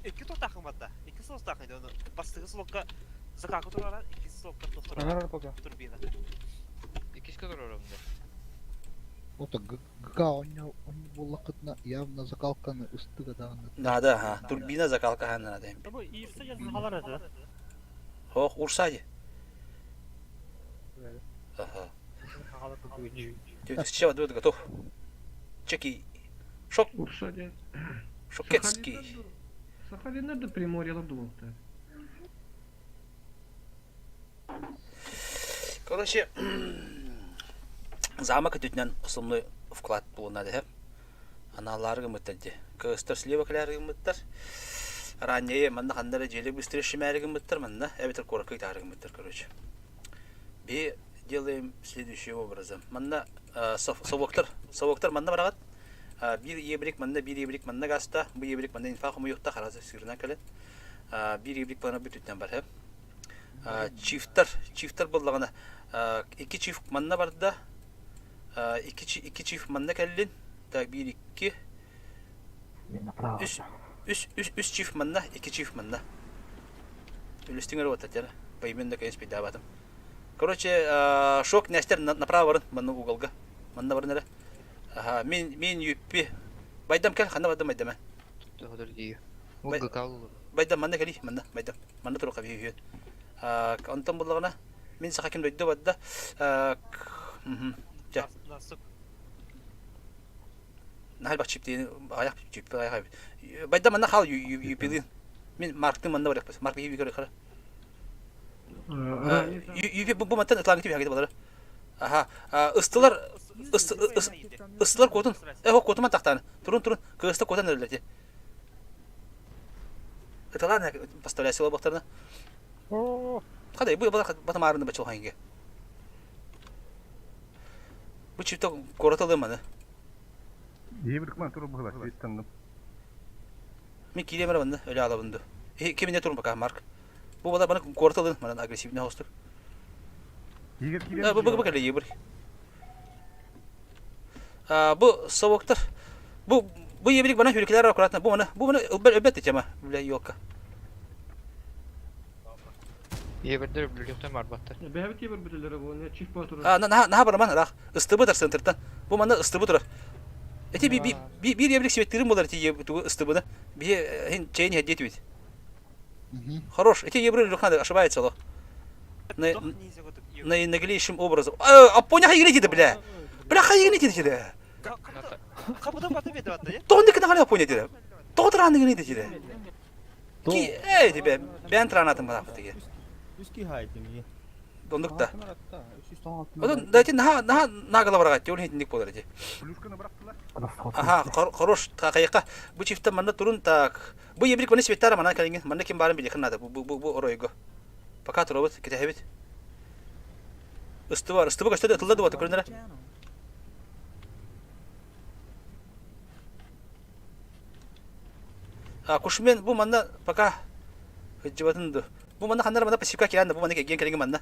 Ики тотахым батта. Ики соус тахын. Бастыгы солокка закалка турара, ики солокка турара. Турбина. Икиске турар уны. Ота ГК оньо буллакытна явно закалканы ыстыга дагы. Надо, ха. Турбина закалка ха надо. Бу ирсе жазгалар эди. Хох, урсади. Ага. Ты сейчас готов. Чеки. Шок. Урсади. Шокетский. Сахалин да Приморье думал-то. Короче, замок өтүтүнэн основной вклад буолуна дэһэ. Аналлары гыммыттар дии. Кыыстар слева кэлээри гыммыттар. Ранее манна ханна эрэ дьиэлэ быстрее шимээри гыммыттар манна эбэтэр куоракка ытаары гыммыттар короче. Би делаем следующим образом. Манна совоктар, совоктар манна бараҕыт. Биир ебрик манна, биир ебрик манна гаста, бу ебрик манна инфа хомуйуохта харазы сыырынан кэлэн. Биир ебрик плана бүтүттэн бар. Чифтар, чифтар буоллаҕына икки чиф манна барда, икки икки чиф манна кэллин, так биир икки үс үс үс үс чиф манна, икки чиф манна. Үлүстүҥ эрэ уоттар поименно кэйс пейдаабатым. Короче, шок нэстер направо барын манна уголга. Манна барын эрэ. Аха, мин мин юппи. Байдам кэл, ханна бардым байдам. Байдам манна кэли, манна байдам. Манна туруха биһиһүөн. Онтон буллаҕына мин саха ким дойду барда. Дьэ. Наһай бах чиптиин аҕайах чиппи аҕайах Байдам манна хаал юпилыын. Мин Марктын манна барыахпыт. Марк биһиги көрө хара. Юпи бу бу мантан ытлаан китиби хагыты балары. Аха. Ыстылар ыстылар куотун. Э куотуман тахтааны. Турун турун кыыста куотан эрэллэр ти. Ыталаан поставляй сила бахтарына. Хадай бу батамаарыны бачылханге. Бу чипто куораталыы маны. Ийбит туру быһыла иттенdim. Мен киирем эрэ манна өлө алабын ду. Кимине турун пока Марк. Бу бала баны куораталыы манан агрессивный хостур. Бу бу бу кэлэ ебір. Бу совоктар бу бу ебирик бана хүрүкелер аккуратно бу маны бу маны өлбөт тема бля елка. Ебердер бүлүктен барбаттар. Бэһэбит ебер бүтүллэрэ бу не чиф ба турар. А наха наха бараман рах ыстыбы дар центртан. Бу маны ыстыбы турар. Эти би би бир ебрик светтерин болар эти тугу ыстыбыны. Би хин чейн хеддет бит. Хорош. Эти ебры Люхнады ошибается лох. На наинаглейшим образом. А поня хайгини бля. Бля хайгини диде. Капыдан бата бети батта. Тоғынды кына халя поня диде. Тоғытыр аны диде. Ки эй тебе бен транатын бана фатыге. Үски хайдым. Дондук да. Одан дайте наха наха нагала барга тёл хитник болар ди. Аха, хорош тақайqa. Бу чифта манна турун так. Бу ебрик маны светтара мана калинген. Манна ким барын биле хнада. Бу бу бу оройго. Пока туробут кетехебит. Ыстыбы бар, ыстыбы көстөдө ытылды дуба көрүнөрө. А кушмен бу манна пока хыджыбатын ду. Бу манна ханнар манна пассивка киран бу манна кеген келеген манна.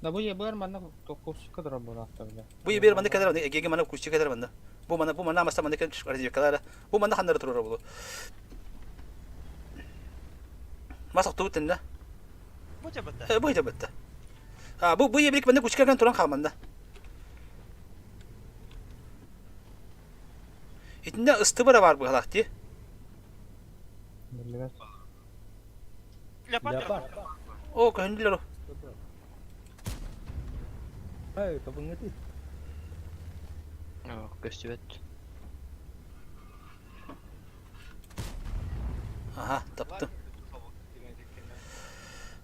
Да бу ебер манна токкусика дора буолаахтар бile. Бу ебер манна келер эгеге манна кусчика келер манна. Бу манна бу манна маста манна келер разведкалара. Бу манна ханнар турар бу. Мас оқтубут тенне. Бу жабытта. Бу жабытта. А бу бу ебрик манна кучка келен туран хаалманна. Итинне ыстыбыра бар быһалаах дии. Биллибэт. Леопард. О, көһүндүлэр о. Ай, табыңыты. Көстүбэт. Аха, таптым.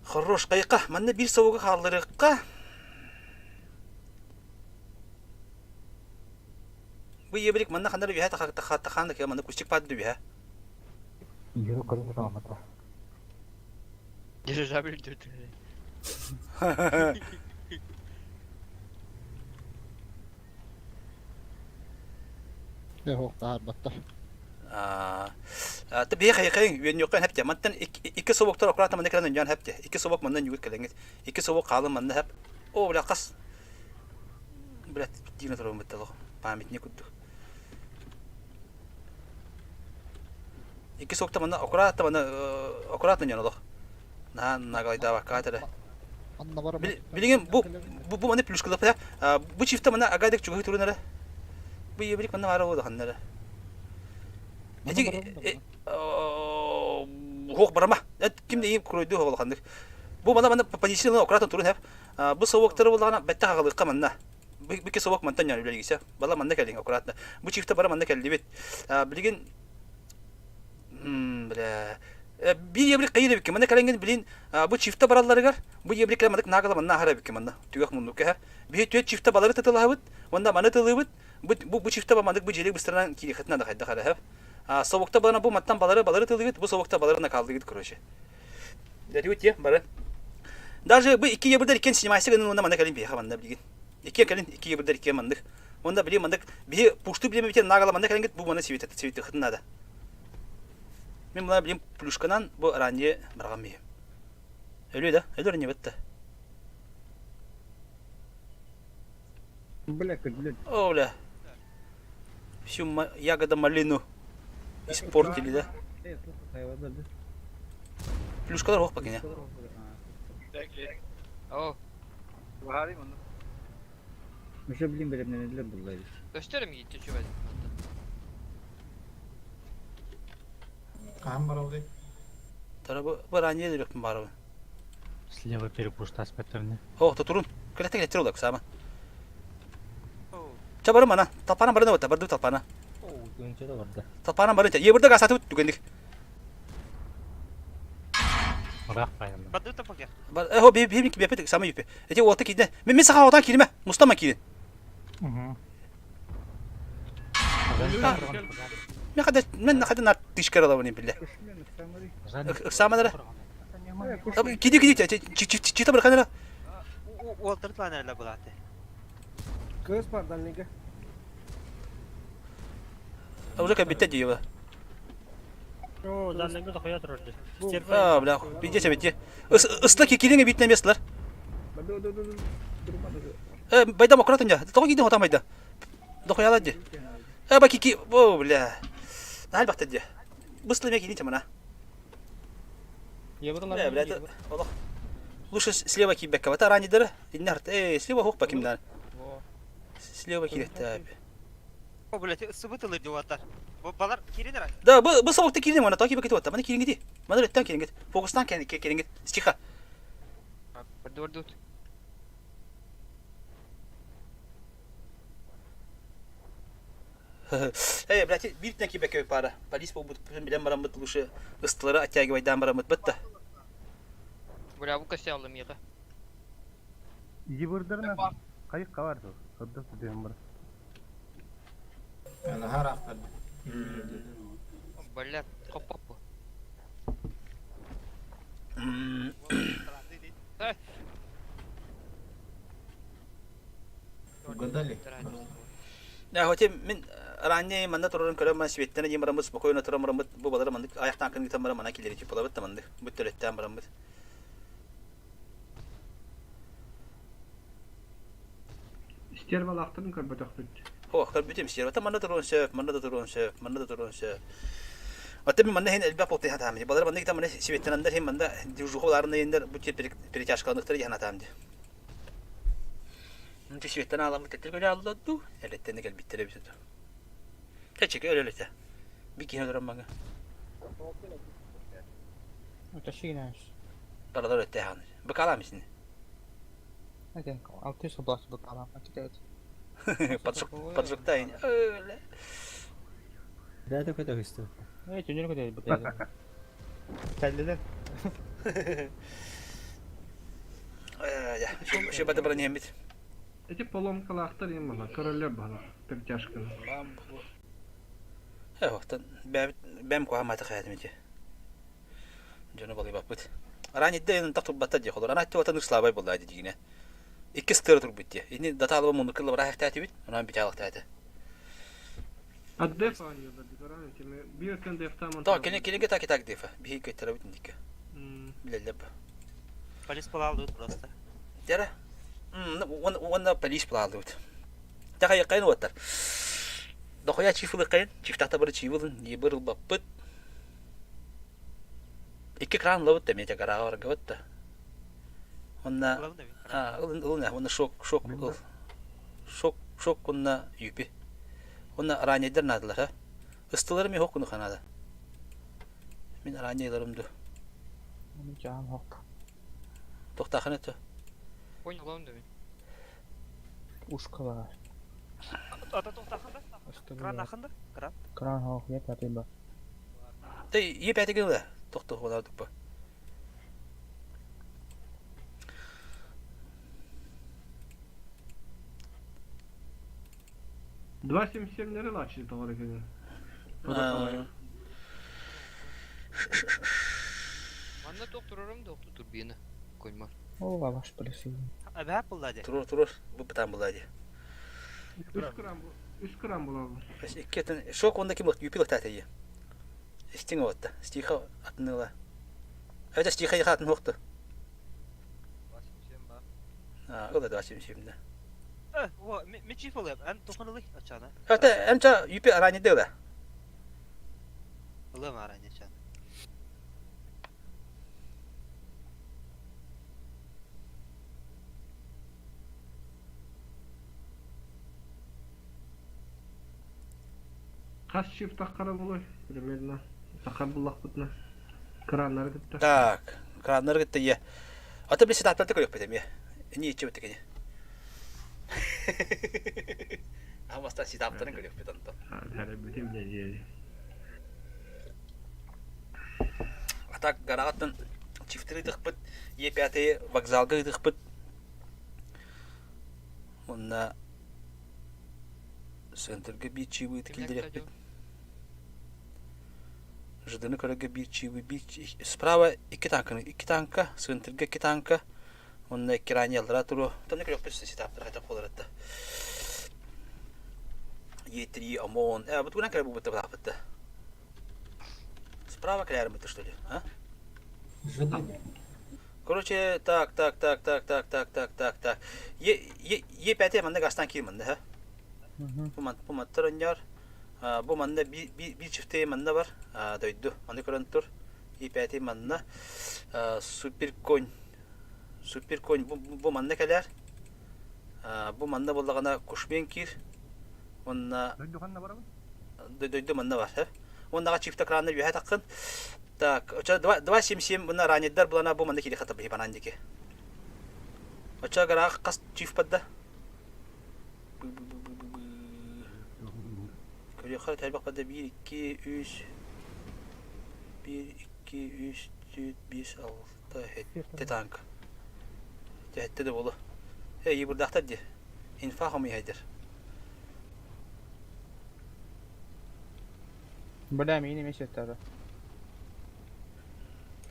Хорош, кайка. Манна бир совуга хаалларыкка. Бу ебрик манна ханнары үһэ тахаан да манна кустик паады үһэ. Иһи көрөн саамата. Дирижабль дүрдү. Э, таһарбаттар. Та бие хайхайын үөн юкка хэпте. Мантан икки совоктор аккуратно манна кэлэн өньян хэпте. Икки совок манна ньүгүт кэлэҥит. Икки совок хаалын манна хэп. О, бля, қас. Бля, дина турабын батталох. Памятник курдук. Икки совокта манна аккуратно манна аккуратно ньян олох. На нагалайдаабакка этэрэ. Анна бар. Билигин бу бу бу маны плюшкалап бу чифта мана агадык чугай турун эрэ. Бу ебрик манна бара буолла ханна эрэ. Эти хуох барама. Ким да куройду хуох Бу мана мана позиция аккуратно турун хэп. Бу совоктары буллагана бетте хагалыкка манна. Бу совок мантан яны үлелгисе. Бала манна келин аккуратно. Бу чифта бара манна келдибит. Билигин бля. Биир ебрик кайыр эбикки. Манна кэлэҥҥин билин бу чифта баралларыгар бу ебрик кэлэн маннык наагала манна аһар эбикки манна. Түгэх муннукка эһэ. Биһи түөт чифта балары тытылаһабыт, уонна маны тылыыбыт. Бу бу, бу чифта маннык бу дьиэлик быстарынан киириэххитин надо хайдах эрэ эһэ. Собукта балана бу маттан балары балары тылыгыт, бу собукта балары накаллыгыт короче. Дэтибит те бары. Даже бу икки ебырдар иккен снимайся гынын уонна манна кэлин биһиэхэ манна билигин. Икки кэлин икки ебырдар икки маннык. Онда били маннык биһи пушту билемебитин наагала манна кэлингит бу манна сибит сибит надо. Мин мына билим плюшканан бу ранее баргам миһим. Өлүө да, өлөр не бетте. Бля, блядь. О, бля. Всю ягода малину испортили, да? Плюшкалар ох покине. О. Уже блин бэлэмнэнэллэр булла Көстөр эми гитти чүбэт. Хаһан баралый? Тара бу бу ранее дөрөкпүн барабын. Слева перепушта аспектарны. О, тутурун. Кэлэтэ кэлэттер олак саама. Ча барым ана. Талпана барын ота, барды талпана. Талпана барын. Ебырда гасаты түгендик. Ыраах байанна. Барды тапак Э, хо би би би сама юпе. Эти ота кидне. Мен мен саха отан кирме. Мустама кирин. Мен хада мен хада нар тишкер алабын билле. Ыксаманара. Киди киди чита бір канара. Уолтер планерла булаты. Кыз бар дальныйга. Уже кабитте дейбі. О, дальныйга да хуя турар. А, бля, пиздец битте. Ысла кикилиңе битне местлар. Э, байда мократын я. Тоғы кидин отам байда. Дохуяла ди. Э, ба кики, о, бля. Нал бакта ди. Быслы ме кидин чамана. Бля, бля, это Аллах. Лучше слева кибекка. Бата ранее дыр. Иннарт. Эй, слева хук бакимдан. Слева киректе. О, блядь, сыбытылыр деп атар. Балар кирин ра. Да, бу бу собукта кирин мана токи бакит отта. Мана кирин гити. Мана реттен кирин гит. Фокустан кирин кирин гит. Стиха. Барды барды. Эй, блядь, бир тен кибекке пара. Полис болбут билен барамыт лучше ыстылары оттягивайдан барамыт бытта. Бля, бу костя алдым яка. Ебырдарына кайык бар. Садда сүден бар. Бля, коп-коп. Угадали? Я хотя мин ранее манна турарын көрөм мен светтен дем барамыт спокойно турам барамыт бу балар мандык аяктан кын гитам барам ана килери тип болабыт тамандык бу төлөттен барамыт. Стервалаахтарын көрбөтөхпүт. Хо, көрбүтүм стерва манна турун сөп, манна да турун сөп, манна да турун сөп. Аты мен манна хин элбэх болты хатам. Балар манна гитам манна светтен андар хин манна дюжухоларын ендер бу тип перетяжкаланыктар яна тамды. Нче светтен аламыт тетер көрө алладу. Элеттен кел биттере битет. Течек өлөлөтө. Би кихе туран мага. Уташигинаш. Баралар өтте ханы. Бакала мисин. Один, алты соблазн бакала, а теперь. Поджог, поджогтай. Да, это какой-то выставка. Э, түнер көтөр бутайды. Кәллелер. Еще бата броня бит. Эти поломкалаахтар им мана, королер бана, перетяжканы. Э, вақтан бәм куа мата хаятым ити. Жону балый баппыт. Ран идде ен тақ турбатта ди холор. Ана атты ватан слабай болла ди дигине. Икки стыр турбут ди. Ини дата алба муну кылы бара хтати бит. Онан бит алык тати. А деф оонньуулар дикоран тиме биир өттөн дефтааман. Та келин келинге так так дефа. Бихи көттөрө бит дикке. Билелеп. Полис палалдыбыт просто. Дера. Уонна полис палалдыбыт. Таха яккайын уоттар. Дохуя чифылы кайын, чифтахта бары чивылын, не бырыл баппыт. Икки кран лабыт да мете гарага баргабыт да. Онна а ылын ылын онна шок шок ыл. Шок шок онна юпи. Онна ранейдер надылар ha. Ыстылары ми хокуну ханада. Мин ранейларымды. Жаам хоп. Тоқтақын өтті. Понял, да мен. Ушка бар. Ата тоқтақында? Кран ақында? Кран. Кран хоп, я пятый ба. Ты е пятый гылы. Тохтоһуолар дуппа. 2.77-лери лачили тоҕо эрэ Манна туох турарым да охту турбина. Коймар. О, лаваш полиция. Эбэһэ булла дии. Турур турур. Бу бытаан булла дии. Үс грамм булаллар. Иккиэтин шок онда ким юпил тата Истиҥ уотта. Стиха атыныла. Это стиха яха атын хуохту. А, ыла да сим да. Э, во, мечи фолэп, эн туханылый ачана. Это эмча юпи арани дела. Ылым арани чан. Хас shift таххара буолуой примерно саха буллахпытына краннары кытта. Так, краннары кытта ийэ. Ата билси тааттарта көрүөхпүт эмиэ. Эни иччибит кини. Амастан ситаптарын көрүөхпүт онтон. Бүтүм дьэ Атак гараҕаттан чифтери ытыхпыт, Е5 вокзалга ытыхпыт. Онна Центрга биир чыыбыыты киллэриэхпит. ЖД-ны көрөргө биир чыыбы биир справа икки танканы икки танка, центрга икки танка, уонна икки ранее аллара туруо. Тонна көрүөхпүт ситаптар хайдах буолар этэ. Е3 ОМОН. Э, бу тугунан кэлэр буолбут бааппыт Справа кэлэр что ли, а? Короче, так, так, так, так, так, так, так, так, так. Е, е, Е5 манна гастан киир манна, ха? Бу ман, бу маттар онньор. Бу манна биир чифтей манна бар. Дойду. Маны көрөн тур. Е5 манна. Супер конь. Супер конь бу, бу манна кэлэр. Бу манна буоллаҕына Кушмен киир. Уонна Дойду ханна барабын? Дойду манна бар, ха? Уоннаҕа чифта кранна үөһэ таххын. Так, оча 2.77 мына раниддар булана бу манна кири хата бихи банан дики. Оча гарах кас чиф падда. Көрүөххэ тэлбэх падда 1 2 3 1 2 3 4 5 6 7 танк. Хетте де болу. Эй, бурдахтар ди. Инфа хомуйхайдер. Бля, миигин эмиэ сиэттээдэ.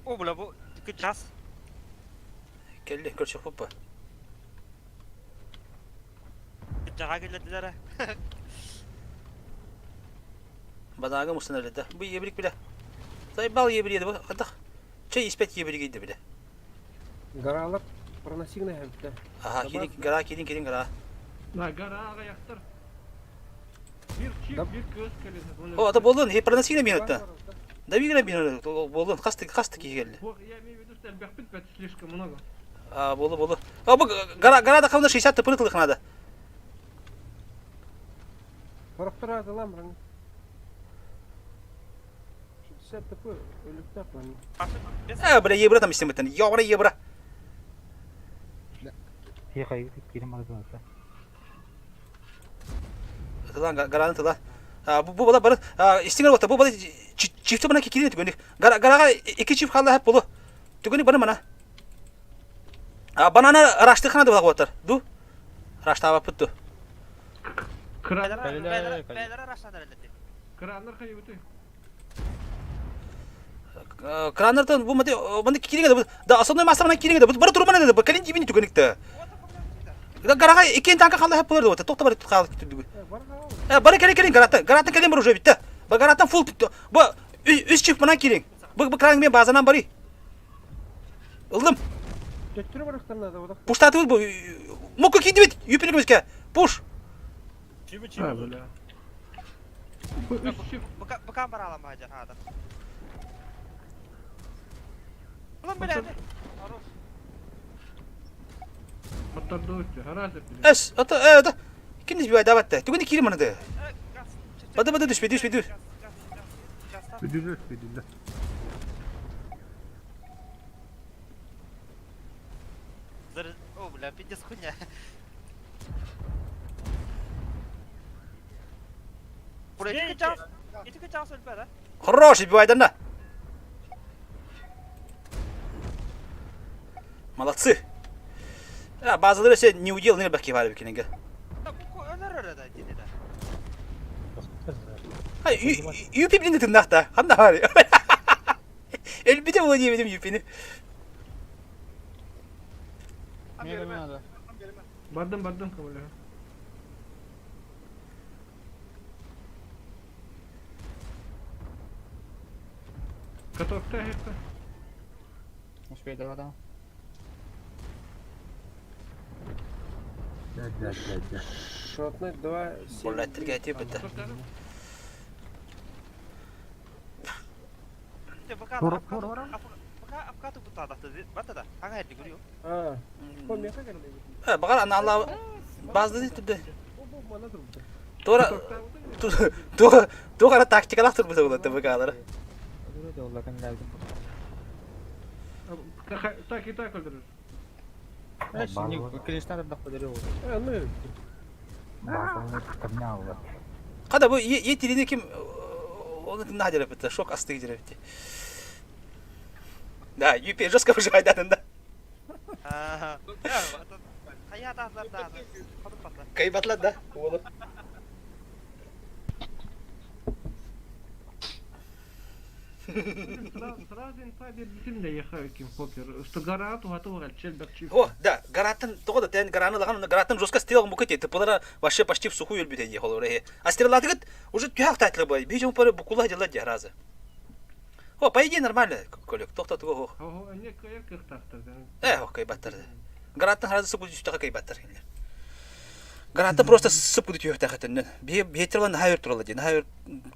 О, бля, бу кычас. Келли, көрсөхпүт ба. Кычаға келлердилер. Бадаага мустан эрдэ. Бу ебрик биле. Сайбал ебриеді бу. Хадах. Чай испет ебригейді биле. Гаралар проносигна хэбитэ. Аха, кирин, гара, кирин, кирин, гара. На гара аяқтар. Bir чип, bir көз келеді. О, ата болдун, хе проносигна минутта. Да бигна минутта, болдун, хасты, хасты ки келди. Я имею в виду, что элбэхпит бэт слишком много. А, болду, болду. А, бу гара, гара да калды 60 тыпыны тылык надо. Сорохтор атылам ран. 60 тыпы өлүктэх манна. Э, бля, ебра там истеметтен. Ёбра, ебра. Тылан, гараны тыла. Бу бу бары истиңер бота, бу бары чифти бана кикирин түгөнүк. Гара гарага iki чиф халла хеп болу. Түгөнүк баны мана. А банана раштыхана да багып Ду. Раштаба путту. Бәйләре раштанар әлбәттә. Краннар хайбыты. Краннардан бу мындай мындай кикирин да основной масса мына кирин да бары турмана да калин жибини түгөнүктө. Гарага иккен танка халла хеп болор да токто бар калып түдүгү. Бары келин келин гараттан гараттан келин бар уже битте. Бу гараттан фул бу үч чиф мына кирин. Бу бу кран мен базанан бары. Ылдым. Төттөрү барахтар надо вот. Пуштаты бу муку кидибит юпилигимизге. Пуш. Чиби чиби. Букан бара алам хаҗар хада. Ulan бля. Хорош. Эс, ата э да. Кимниz bir ayda Түгүнү кирим мынды. Бады бады түшпе түшпе түш. Бүдүллө, бүдүллө. О, бля, пиздец хуйня. Бля, ити кычаас, ити кычаас өлбө да. Хороший бивайдан да. Молодцы. А, базалары өсө не удел не баки бар бикинеге. Ай, юпи блин тыннахта. Ханна бар. Элбите була диэбитим юпини. Бардым, бардым көмөлөһө. Катокта эһэттэ. Успейдала да. Да, да, да, да. Шотный 2, 7, Боллаттырга этип битте. Багар ана ала базды түрдө. Тора туга туга тактикалах турбута булат ТВКлары. Так и так öldürür. Када бу етирини ким оны тынна жерепти, шок асты жерепти. Да, юпи жестко выживает да. Кайбатлар да. Olur. Сразу инфа бербитим да ехаю ким покер. Что гора тугаты чел О, да, гаратын тоҕо да тэн гараны лаган гаратын жестко стрел мука те тыпылара вообще почти в сухую өлбүтэ дии холор э. А стрелатыгыт уже түһэх тайтлы бай. Бижим пары букула дела дии разы. О, по идее нормально, колек. Тохта туго хох. Ого, не кайыр кыхтахтар. Э, хох кайбаттар. Гаратын харазы сып күдү кайбаттар. Гараты просто сып күдү түһэх тахатыннан. Бие бетерлан хайыр турала дии. Хайыр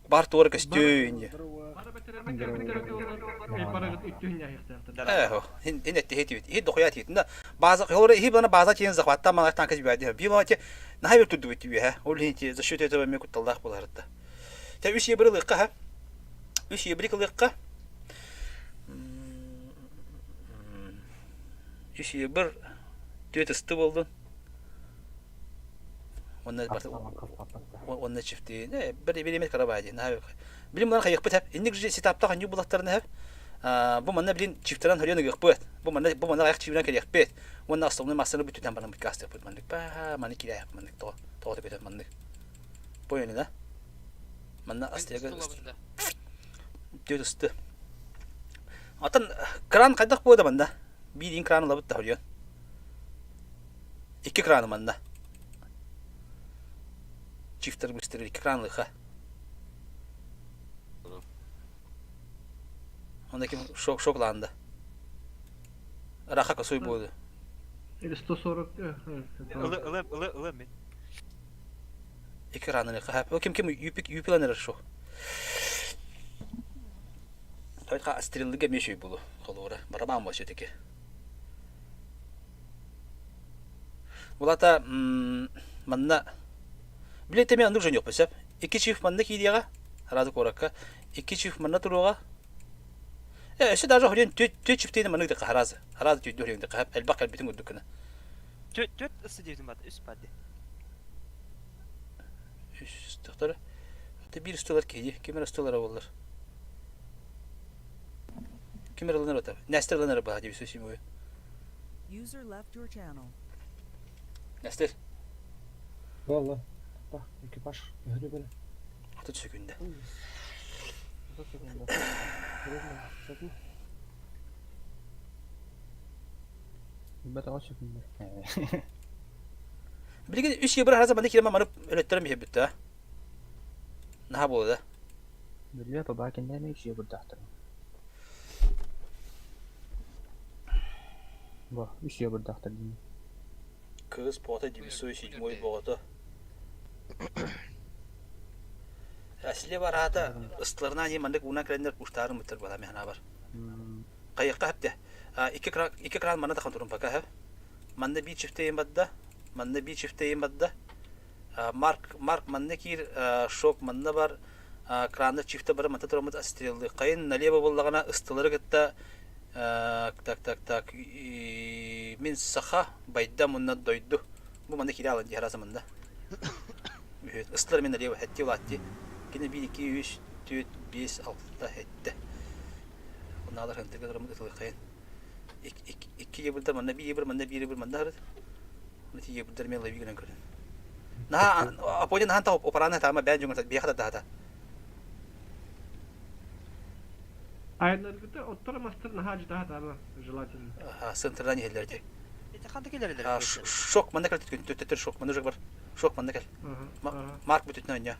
бар туора көстүү. Э, хин хин этти хит хит дохуя тит. На база хора хи бана база тиен захватта мана танка жибади. Би ма те на хайыр турду бит ха. Ол хин те за счет этого мен кутталдах буларытта. Те үш ебір лыкка ха. Үш ебір лыкка. Үш ебір төт ысты болду. Онна онна чифти. Не бір бир эмет карабайди. На билим мына хайык бит. Инник же сетапта ханю булаттарын хеп. Бу манна билин чифтеран хөрен ыгык бит. Бу манна бу манна аяк чибинен келек бит. Онна основной массаны бүтүтен баран бит гастык бит маннык. Ба маны киле маннык то то бит маннык. Поняли, да? Манна астыга төт ысты. Атын кран кайдак буода манда. Биирин кран лабыт да хөрен. Икки краны манна. Чифтер быстыр икки кран лыха. Онда ким шок шокланды. Раха косой буоду. Или 140. Икки краны лыха. О ким ким юпик юпиланер шок. Тойка астриллыга мешүй булу холура. Барабан бо все-таки. Булата манна билете мен андык жөн бесеп. Икки чиф манна кийдига, разы коракка. Икки чиф манна туруга. Э, өсө даже хорен төт төт чифтейни маннык дыка харазы. Харазы төт дөрен дыка. Элбак калбитин гудукына. Төт ысы дебитим бат, үс бат. Үс тохтор. Те бир столар кейди. Кемер столар болар. Кемер алыныр ота. Нәстер алыныр ба деп сөйсем ой. User left your channel. Нәстер. Valla. Bak ekipaj yürü böyle. 30 секунда. Билген үс ебір хараза манда кирема манып өлөттөрөм иһэ бүтті. Наха болду да. Билбе баба кендеме үс ебір дахтыр. Бу үс ебір дахтыр дейм. Кыз пота дивисой седьмой боғото. Асле бар ата ыстыларына не мандык уна кирендер уштарын бутыр бала механа бар. Кайыкка хепте. Икки кран икки кран мана тахан турун пока хеп. Манна би чифтейин бадда. Манна би чифтейин бадда. Марк Марк манна кир шок манна бар. Краны чифте бар манта турамыт астрелды. Кайын налево боллагана ыстылары гытта так так так мин саха байда мунна дойду. Бу манна кире алын дихара заманда. Ыстылар мен налево хетти улатти. Кини 1 2 3 4 5 6 хетти. Уналар хантыга турамыт ытылы кайын. Икки ебырдар манна биир ебыр, манна биир ебыр, манна харыт. Оны ти ебырдар мен лайви гынан көрөн. Наха апоня нахан та опарана таама бээн жуңа биэха да тахата. Айнаргыта оттор мастер наһаа жытаха таама желательно. Аха, центрдан иһэллэр ди. Эти ханта келерилер. Шок манна кэл түттөр шок манна бар. Шок манна кэл. Марк бүтүтүн ойня.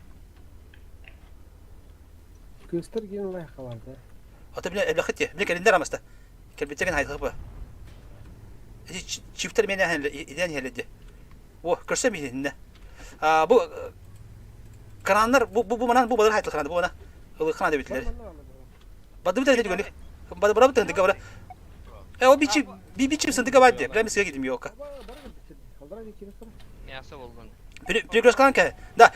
Кыыстар киин лайхаларды. Ата биле эблэхит те. Биле келиндер амаста. Келбиттерин хайдах ба. Эти чифтер мен иден хеледи. О, көрсөм иһинне. А бу краннар бу бу манан бу балар хайтыл кран бу ана. Ылы кран деп битлер. Бады битер дегени. Бады бара битер дегени. Э о бичи би бичи сындыга бады. Билем сиге гидим yok. Мясо болдун. Перекресткалан ке. Да,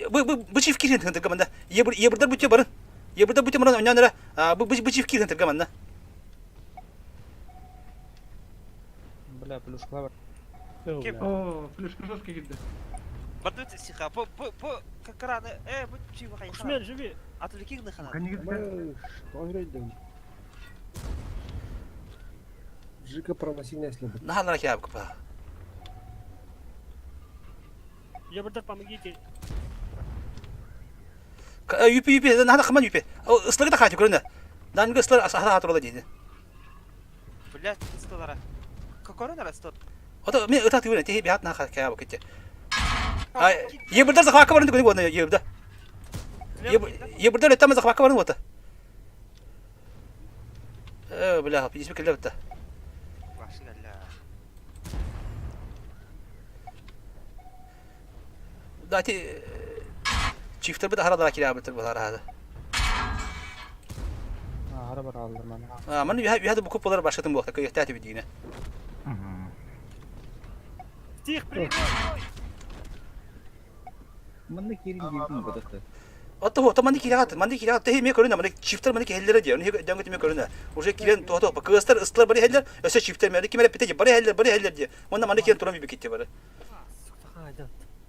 бу бу бу чиф кирин тындыга манда. Ебір ебірдер бүтө барын. Ебірдер бүтө муран ойнанара. Бу бу чиф кирин тындыга манда. Бля, плюшка бар. О, плюшка жестко кирди. Барды сиха по по по краны э бу чиба хай. Кушмен, живи. Отвлеки на хана. Жика проносильная слева. Нахалара кяб купа. Ебырдар, помогите. Юпи юпи нахала хаман юпи. Ыслыгы да хати көрүнө. Данга ыслар асахара хатырла дейди. Блядь, столара. Какой на стол? Ото мен ыта түгүнө тихи биат наха кяб кетте. Ай, ебірдер захватка барын түгүнө оны ебірді. Ебірдер өттәме захватка барын ота. Э, бля, пиздец келді бітті. Да, ти чифтер бит харалара кирә бит булар хада. Ара бар алдыр мана. А, маны юха юха бу күп булар башкатын булакта көйәктә дип дигәне. Тих, привет. Манна кирин дибин бодоты. Атта хо, таманды кирә ат, манды кирә ат, теһи ме көрүнә, маны чифтер маны кәһелләре ди, аны дәңгә ме көрүнә. Уже кирен то то, кыстар ыстылар бары хәлләр, өсә чифтер ме, кимәле бите бары хәлләр, бары хәлләр ди. Онда маны кирен турам бик китте бары.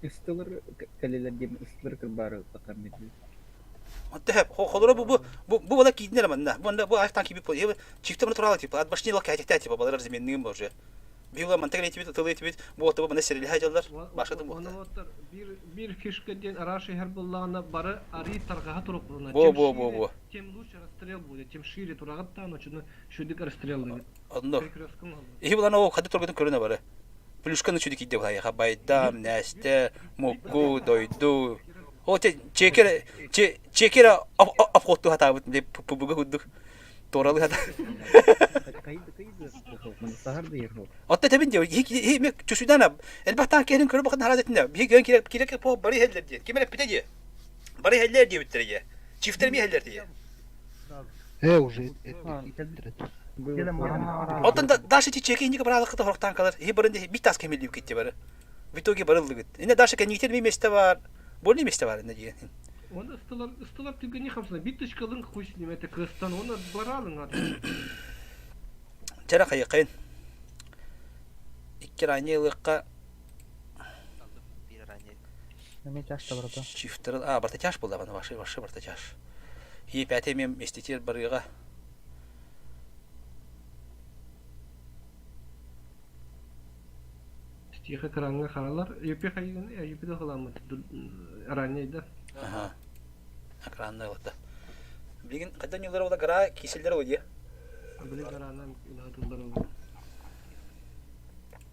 Ыстылар калелер дим ыстылар кырбары такам бит. Атта хо, холора бу бу бу бу бала киднер манна. Бу бу аяктан кибип бу. Чифтер маны турала типа, от башни лак хәтә типа, балалар зименнең бу уже. Била мантык әйтеп бит, тыл әйтеп бит, бу атты бу мына сериле хаҗалар, башкатын бу. Оны оттар бир бир фишка ден араши һәр буллагына бары ари таргаха туруп булна. Бо, бо, бо, бо. Тем лучше расстрел будет, тем шире турагаттан очуну шүдүк расстрел деген. Онно. Перекресткын алды. Ихи булан о хады тургытын көрүнө бары. Плюшканы чүдү кидде була яха байдам, нәстә, мукку, дойду. О те чекер че чекер апхотту хата бут деп пубуга худдук. Торалы хата. Кайды кайды. Мана сахар да ерхо. Отта тебин диyor. Хи хи ме чүсүдән элбәттә керин көрүп бакын харадетинде. Би гөн кирәк кирәк по бары хәлләр ди. Кимәләп бите ди. Бары хәлләр ди биттер Чифтер ми хәлләр ди. Э, уже Оттан дальше ти чеки инди баралык та хорктан калар. Хи барын бит тас кемел дип китте бары. В итоге барылды гит. Инде дальше кенигитер ми месте бар. Больный месте бар инде дигән. Оны ыстылар ыстылар түгәни хамсына бит точкалын хуй с ним это кыстан оны баралың аты. Чара кайыкын. Икки ранее лыкка Bir ранее. Неме чаш та барата. чифтер а барта чаш булды бана башы башы барта чаш. Хи пәте мем местетер барыга. Стиха кранга харалар. Юпи хайгын, юпи да халамы. Ранее да. Ага. Экранны алды. Билген кайдан юллар була гара киселдер ой. Биле гаранан илатылдар oldu.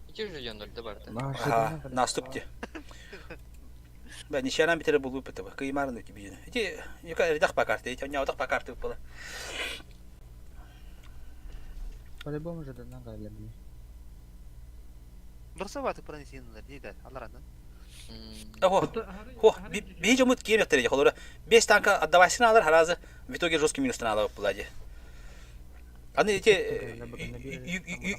Ити уже жоннорду барды. Ага, наступте. Бә нишанан битере булу бит бу. Кыймарын үти бине. Ити юка редак па карты, ити оня па карты була. По-любому же дана галля бли. Бросоваты пронесенлер дейді алараны. Ого. Хо, би жомут кием яктыр холора. Бес танка отдавайсына алар харазы. В итоге жесткий минус ала булади. Аны ити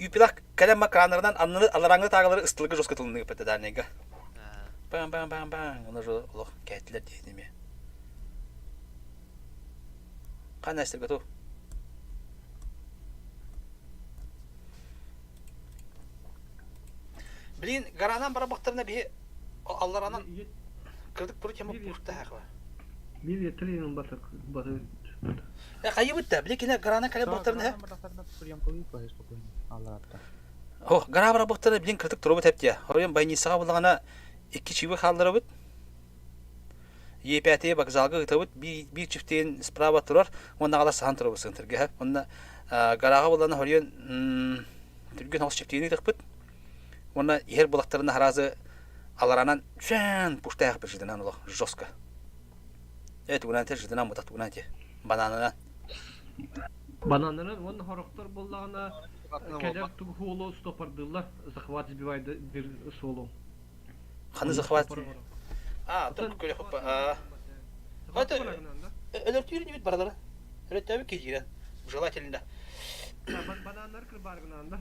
юпилак калема кранардан анны алараңы тагалары ыстылыгы жестко тылыны бит дальныйга. Бам бам бам бам. Оны жо лох кәтлер дейдеме. Кандай истер готов? Блин, гаранан бара бактарына би алларанан кырдык бuru тема пушта хаква. Bir yeter yanın batır batır. Э, хайыбыт да, били кини гарана кэлэ буохтарын эһэ. О, гара бара буохтары билин кыртык турубут эптиэ. Хоройон больницаҕа буллаҕына икки чыыбы хаалларабыт. Епятие вокзалга ыытабыт, биир чифтиин справа турар, уонна аҕала саһан турабыт сыҥтырга. Онно гараҕа буллаҕына хоройон түргэн оҕус чифтиини ыытыахпыт. Уонна иһэр булахтарына харазы аларанан чээн пуштаах биржидынан олох жестко. Э тугунан те жидынан бутах тугунан те бананынан. Бананынан уонна хорохтор буоллаҕына кэлэр тугу стопордыыллар захват сбивает бир суолу. Ханы захват? А, только көрө хоппа. А. Это өлөртүүр нибит баралара. Өлөртөөбүт киһиирэн. Желательно. Бананнар кырбааргынан да.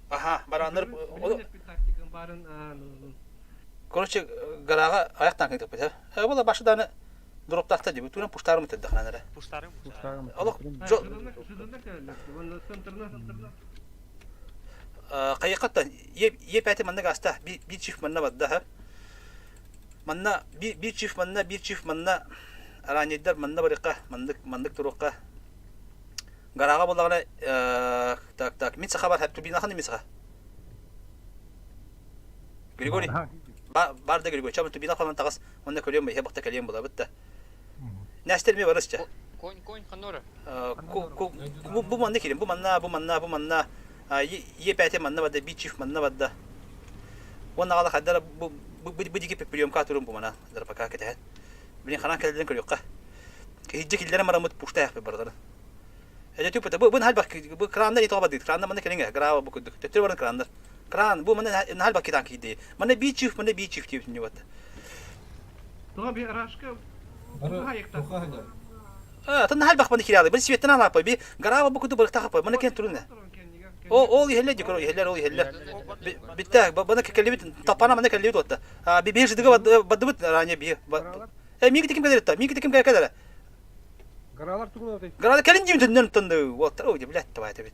Аха, бараннар Короче, гарага аяктан кытыппыт. Э, була башыданы дроптахта диби. Туна пуштарым теддахнан эрэ. Пуштарым. Олох Хайыкаттан епәти манна гаста бир чиф манна бадда манна бир чиф манна бир чиф манна ранейдар манна барыкка маннык маннык туруққа Гарага буоллаҕына так так мин саха бар турбинахан мин саха Григорий бар да Григорий чабы турбина халан таҕыс онно көрүөм иһэ бахта кэлиэм булабыт да Нәстер ми барыс ча Конь конь ханора бу манна кирим бу манна бу манна бу манна е пяте манна бада би чиф манна бада уонна ала хаддара бу бу дики приемка турум бу мана дара пока кетеһэн билин ханан кэлден көрүөххэ Иһирдьэ киллэрэн бараммыт пуштаах барытын. Эдэ түппүтэ бу бу наһаа бу краннар итоҕо бардыт краннар манна кэлиҥ грава бу курдук төттөрү баран краннар кран бу манна наһаа бак китан киирдии манна би чиф манна би чиф диэбитин вот Тоҕо би рашка Атын наһаа бак маны кириалы бу светтен алааппа би грава бу курдук барыктаах маны кен турун О ол иһэллэр дикро иһэллэр ол иһэллэр битте бана кэллибит таппана маны кэллибит отта би би жидыга бадыбыт ранее би Э, миги ким кэлэр та? Миги ким кэлэр? Гаралар тугун отой. Гаралар кэлин дьим төннөн тонды. Вот, ой, блядь, давай это ведь.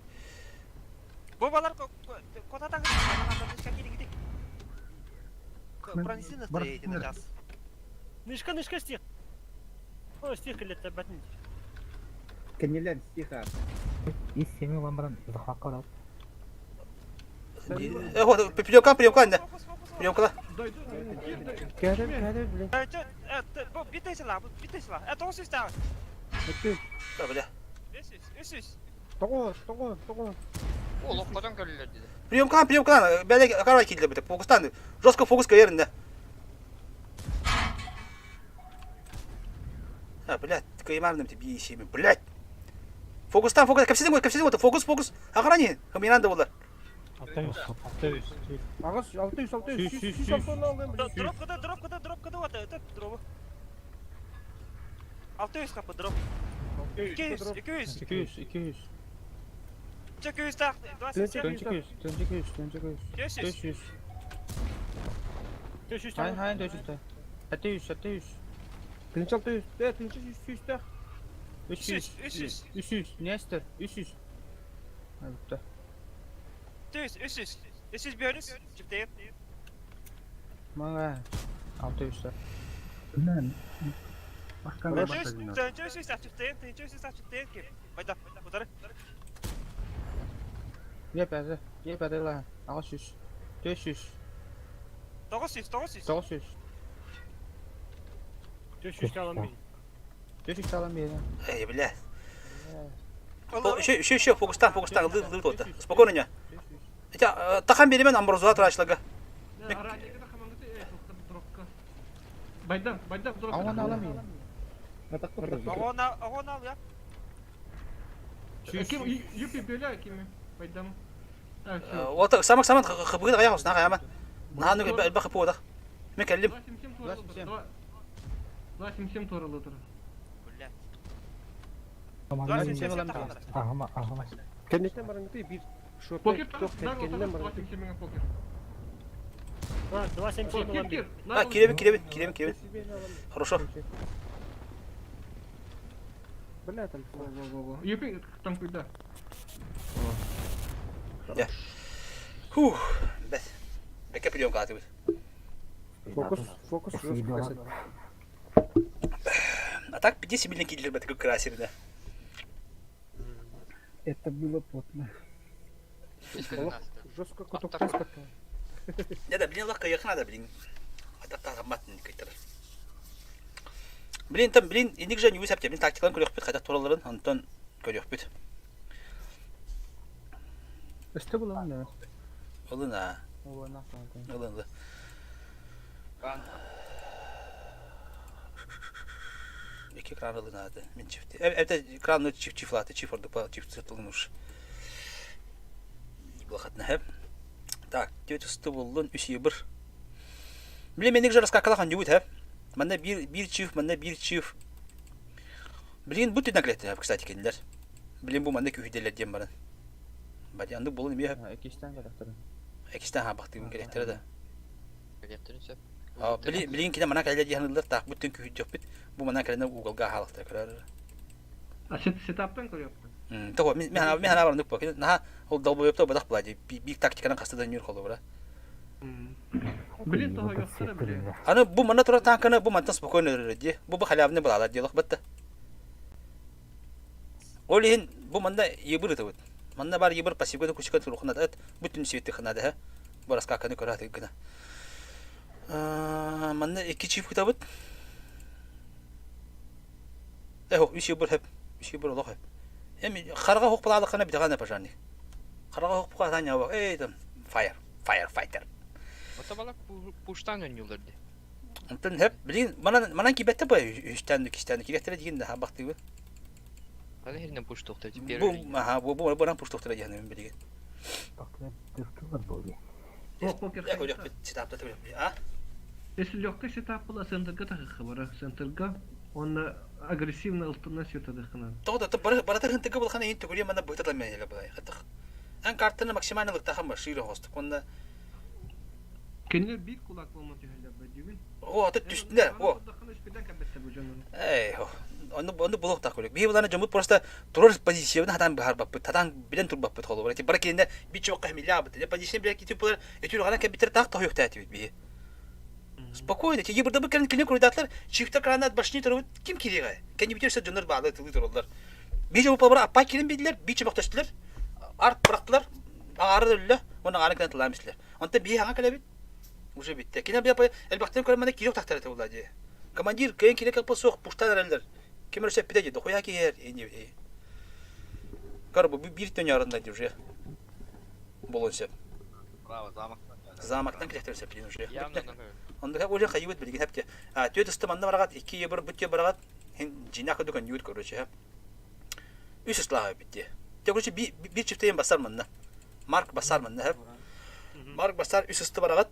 Бу балар кота тагы Пронеси на третий час. Нышка, нышка стих. О, стих кэллэттэ батын. Кеннилер стиха. Ис семи ламбаран захватка барат. Э, вот, приемка, приемка, да. Приемка. Кәдер, кәдер, блин. Бу битесила, бу битесила. Э, тоғыз жүз тағы. Да, бля. 500, 300. Тоғыз, тоғыз, тоғыз. О, лоққадан көлілер деді. Приемка, приемка, бәле, карай килде бит. Фокустан, жестко фокус каерінде. А, блядь, каймарным тебе бейсими, блядь. Фокустан, фокус, кепсиден кой, кепсиден кой, фокус, фокус. Охрани, хаминанда болар. 600, 600. Ағас, 600, 600, 100, 100 алты блин. Дроп кыда, дроп кыда, дроп кыда, вот это дробы. 600 капы дроп. 200, 200. 200, 200. 200 так, 27. 200, 200, 200. 500. 500. Хайын, хайын 400. 600, 600. Тынч 600, э, тынч 300 тах. 300, 300. 300, Нестер, 300. Айтты. 400, 300. 300 бөрүс, чиптейин. Мага 600. Мен. 300 чиптейин, 300 чиптейин кеп. Байда, утары. Епәді, епәді ла. 600. 400. 900, 900. 900. 400 алам бейін. 400 алам бейін. Эй, бля. Еще, еще, еще, фокустан, фокустан, лы, лы, лы, Спокойно, не. Тахан беремен амброзуа турачлыгы. Байда, байда, дроп. Ауан алам бейін. Огон огон ал я. Ким юпи бөля кими? Байдам. Вот самак саман хыбыгын аяк осна каяма. Наханы элбэх хыпы одах. Мен келдим. 277 туралы тур. Блядь. Ағама, ағама. Кеннеттен барыңды bir шорт. Покер Кеннеттен барыңды. 277 покер. 277 алам бейін. А, киребин, киребин, киребин, киребин. Хорошо. Бля, там. Во-во-во. Юпи там куда? Я. Фух, бес. Бекке прием катыбыт. Фокус, фокус, жестко касать. А так 50 миллион киллер бетик красив, да. Это было потно. Жестко кутуктас пока. Не да, блин, лакка якын да, блин. Ататтагаммат кыйтар. Блин, там, блин, иник же не үсәп, блин, тактикаларын көрөхпүт, хайдах туралларын, онтон көрөхпүт. Өстө булан да. Ылын а. Ылын Ылын, ылын. Икки кран ылын ааты. Мин чифти. Это кран чиф чифлаты, чиф ордук чиф сытылын уж. Блахатна хэп. Так, тетя сты боллун үс ебір. Блин, мен же раскакала ханюбут хэп. Манна бир бир чиф, манна бир чиф. Блин, бу түнә киләтте, кстати, кинилер. Блин, бу манна күһүделер диэн баран. Бadi анды болун эмиэ Экистен кэлэхтэрин. Экистен хаабахтыгын кэлэхтэрэ да. Кэлэхтэрин сөп. Билигин кине манан кэлэ диэн ыллар таах бүттүн күһүйдөхпүт. Бу манан кэлэнэ уголга хаалахтара көрөр. А сетаптан көрүөхпүн. Того мен мен хана барандык бу. Наха ол долбоебто бадах була ди. Бир тактиканан хаста да нүр холобура. Блин, того ёхтара блин. Аны бу манна турар танканы бу мантан спокойно өрөр ди. Бу бу халявны булалар диэлэх батта. Ол иһин бу манна ебыр ытыбыт. Манна бар ебыр пассивга кучка турухна да бүтүн свети ханада ха. Бу раскаканы көрө гына. Манна икки чип кытабыт. Эхо, үс ебыр хеп. Үс ебыр олох хеп. Эми харга хок балалыкына битагана пожарник. Харга хок бука таня Эй, там fire, firefighter. Ото балак пуштан өнүлөр ди. Онтон хеп, блин, манан манан кибетте бу үстән кистән кирәктер дигән дә бактыгы. Аны херинен пуш токтор Бу, аха, бу бу буран пуш токтор дигән билген. Я көрөк бит сетапта төрөк. А? Если легкий сетап была, центрга так хабара, центрга он агрессивно ылтына сетадыхына. Тоғда то бар баратыр хынтыгы булхана ин түгүрү мана быта мен эле булай. Хатык. Ан картаны максимально лыктахан бар шире хостук. Онда Кинилер бир кулак болма түһэллэр бөдүгүн. О, аты түстүнер. О. Эй, онну онну булук так көрөк. Би буланы жомут просто турар позициябын хатан бахар баппыт, хатан билен тур баппыт холу. Эти бар кенде би чок кахмилля бит. Позиция биле китип булар, өтүр гана кебитер так тохюк тәтибит би. Спокойно, ти бурда бу кенен кенен курдатлар, чифтер кранат башни туру ким кириге. Кенни битерсе жонор баалы тылы турулар. Би жобу бара аппай кирен бидилер, би чөбөк төстүлөр. Арт бырактылар, ары өллө, оны ары кенен тылам истилер. Онта би хаңа келебит. Уже битте. Кине би элбактын көрмәне кирок тактар эте була ди. Командир кыйын кирек кылып соқ пуштан эрелер. Ким өрсө пите ди, хуя киер, эни. Кар бу бир төн ярында ди уже. Болон сеп. Браво, замактан. Замактан киректер сеп дин уже. Онда как уже хайыбыт билген хепте. А төт ысты манна барагат, икки ебір бүтте барагат. Хин жина кыды көн ют короче. Үс ысла битте. Те короче би бир чифтейин басар манна. Марк басар манна хеп. Марк басар үс ысты барагат.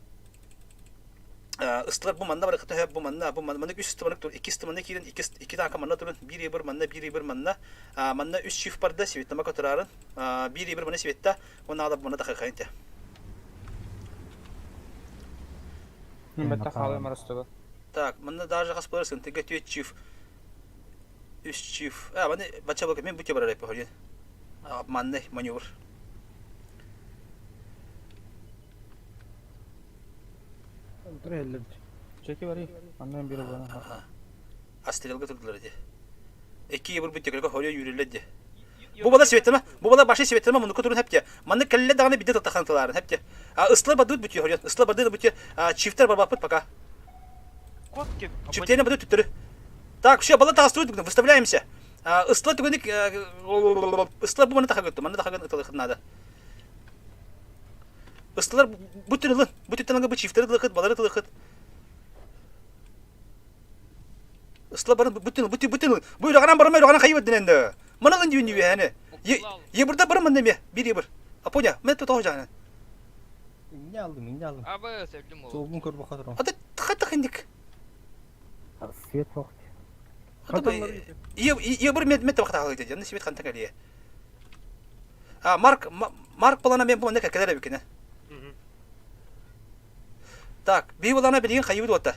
Ыстылар бу манна баракыта хеп бу манна бу манна үс ысты барак тур, икки ысты манна кирен, икки икки танка манна турун, бир ебір манна, бир ебір манна. Манна үс чиф барда светнама көтөрарын. Бир ебір манна светта, оны алып манна тахайхайнте. Мен хаалым арастыга. Так, манна даже хаспаларсын, тыга түйет чиф. Үс чиф. А, маны бача бак мен бүте барар эпе Обманный маневр. Чеки бари. Андан бир буна. Астрелга турдулар ди. Эки ебір бүте көргө хорё юреле ди. Бу бала светлема, бу бала башы светлема муну көтөрүн хепте. Манны келле даганы бидде тактахан тыларын хепте. А ысла бадут бүтө хорё, ысла бадут бүтө, чифтер барбапыт пока. Котки. Чифтерне бадут түттөрү. Так, все, бала тагыстырып выставляемся. Ысла түгөнүк ысла бу маны тахагыт, маны тахагын ытылык надо. Ыстылар бүтүн ылын, бүтүн таңга бу чифтер ылыхыт, балары ылыхыт. Ысла барын бүтүн бүтүн бүтүн. Бу үраган барма үраган хайып диненде. Маны ылын дүйүн дүйәне. Е бурда бар мында ме? Бир ебір. Апоня, мен тото жана. Инне алдым, инне алдым. Абы, сәлдим ол. Солбун көрбө хатырым. Ата хата хиндик. Свет вакыт. Ата е е бир мет мет вакыт алды деді. Свет ханта калия. А Марк Марк балана мен бу нека келер бикене. Так, би балана билген хайып отта.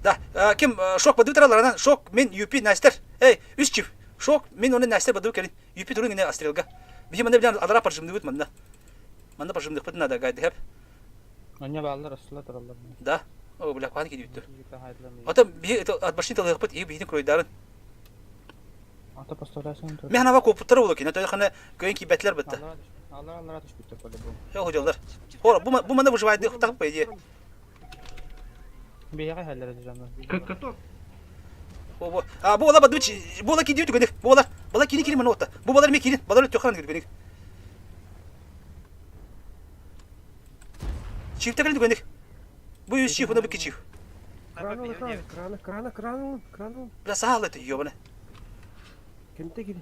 Да, ким шок бадып тараларынан шок мен юпи настер. Эй, үс чиф. Шок мен оны настер бадып келин. Юпи турун гене астрелга. Би мында билен адара паржымды бит мында. Мында паржымды бит надо гайды хеп. Anya баалар ысла тураллар. Да. О, бля, кан кидип үттү. Ата би от башни талык бит, и битин кройдарын. Ата поставлясың тур. Мен ава копуттары болу кин. Ата хана көйін кийбәтләр битте. Алар алар түшпүттөр по-любому. Хо хоҗалар. Хор, бу бу манда выживает так по идее. Бияга хәлләре жанна. Как каток. Бу бу. А бу ола бадыч, бу ола киди түгәнек. Бу ола, бала кини кини мана отта. Бу балар ме кини, балар төхан түгәнек. Чифте кини түгәнек. Бу үс чиф, бу чиф. Краны, краны, краны, краны, краны, краны. Бля саал это ёбана. Кемте кири?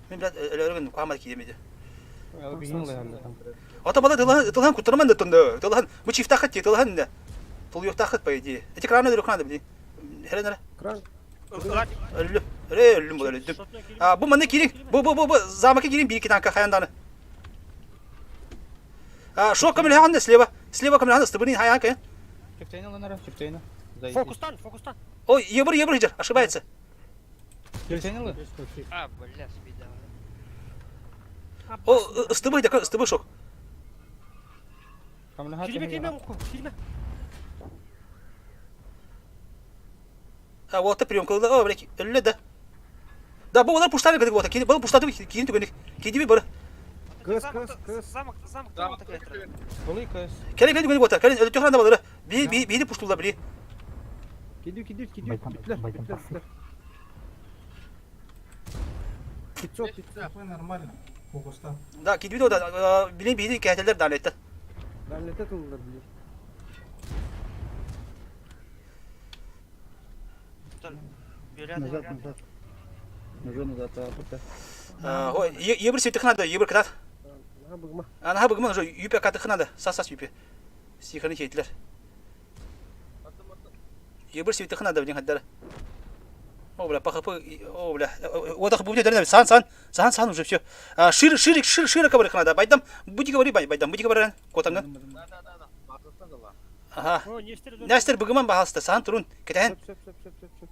Мен бля өлөргөн куамар киемеди. Ата Ата бала тылан тылан кутурман да тонды. Тылан бу чифта хат тылан да. Тул юкта хат по идее. Эти краны дөрү краны били. Херен Кран. Өллү. Ре өллүм бу өлдүм. А бу маны кирин. Бу бу бу бу замакы кирин бир танка хаянданы. А шо камил ханды слева. Слева камил ханды стыбыны хаян кая. Чифтейна ланара, чифтейна. Фокустан, фокустан. Ой, ебр ебр хиджар, ошибается. Чифтейна лы? А, бля, спида. О, стыбы да, стыбы шок. Кирме, кирме, кирме. А вот прием кылды. О, блядь, өллө да. Да, бу олар пуштаны кыдык вот. Кини, бу пуштады кини түгөнүк. Киди бир. Кыз, кыз, кыз. Замок, замок, замок такая. Булый кыз. Келе келе түгөнүк вот. Келе өлө төхранда балары. Би би би пуштулар били. Киди, киди, киди. Битлер, битлер, битлер. 500, 500. Нормально. Фокустан. Да, киди да били били кәтелер далетте. Давлете тылдыр били. Назад, назад. Уже назад, а пока. Ой, ебір сетих надо, ебір катат. Ана быгма. Ана быгма уже юпе катых надо. Сас-сас юпе. Сиханы хетлер. Ебір сетих надо, блин, хаддар. О, бля, по хп, о, бля. Вот так будет, сан, сан, сан, сан уже все. Шире, шире, шире, шире говори надо. Байдам, буди говори, байдам, буди говори, котанга. Ага. Нестер быгман бахалста, сан турун, кетен. Сөп, сөп, сөп, сөп, сөп.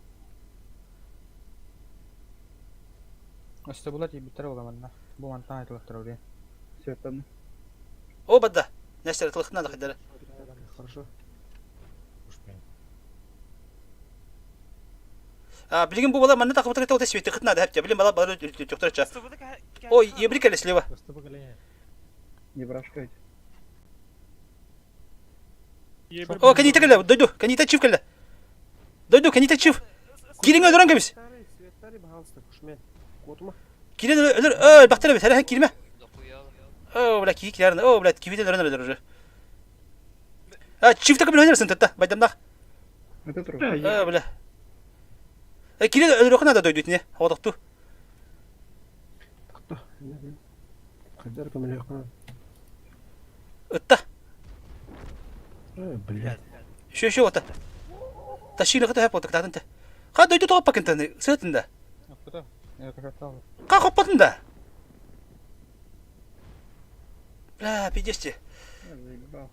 Өстө була тибиттер буламанна. Бу мантан айтылыктыр ури. Все там. О, бадда. Нестер тылыхна да хаддар. Хорошо. Билген бу бала манна тақып отыра ота свети хытна да хәпчә. Билген бала бала төктөрчә. Ой, ебри келе слева. Не брашкать. О, канита келе, дойду, канита чиф келе. Дойду, канита чиф. Кирин өлөрөн кебис. Светтари бахалста, кушмен. Котума. Кирин өлөр, өл, бактыр бит, хәле кирме. О, бля, ки кирен. О, бля, кибит өлөрөн өлөр уже. А, чиф такып өлөрсүн тетте, байдамдак. Это труп. О, бля. Э, кирин өлөрөн да дойду итне. Ходокту. Тохто. Хаддар көмөлө кана. Ытта. Э, блядь. Еще еще ота. Тащили хата хапот кататын. Ха дойду топ пакентаны, сытында. Аппыта. Я кашаттал. Ка хоппатында. Бля, пиздец. Заебал.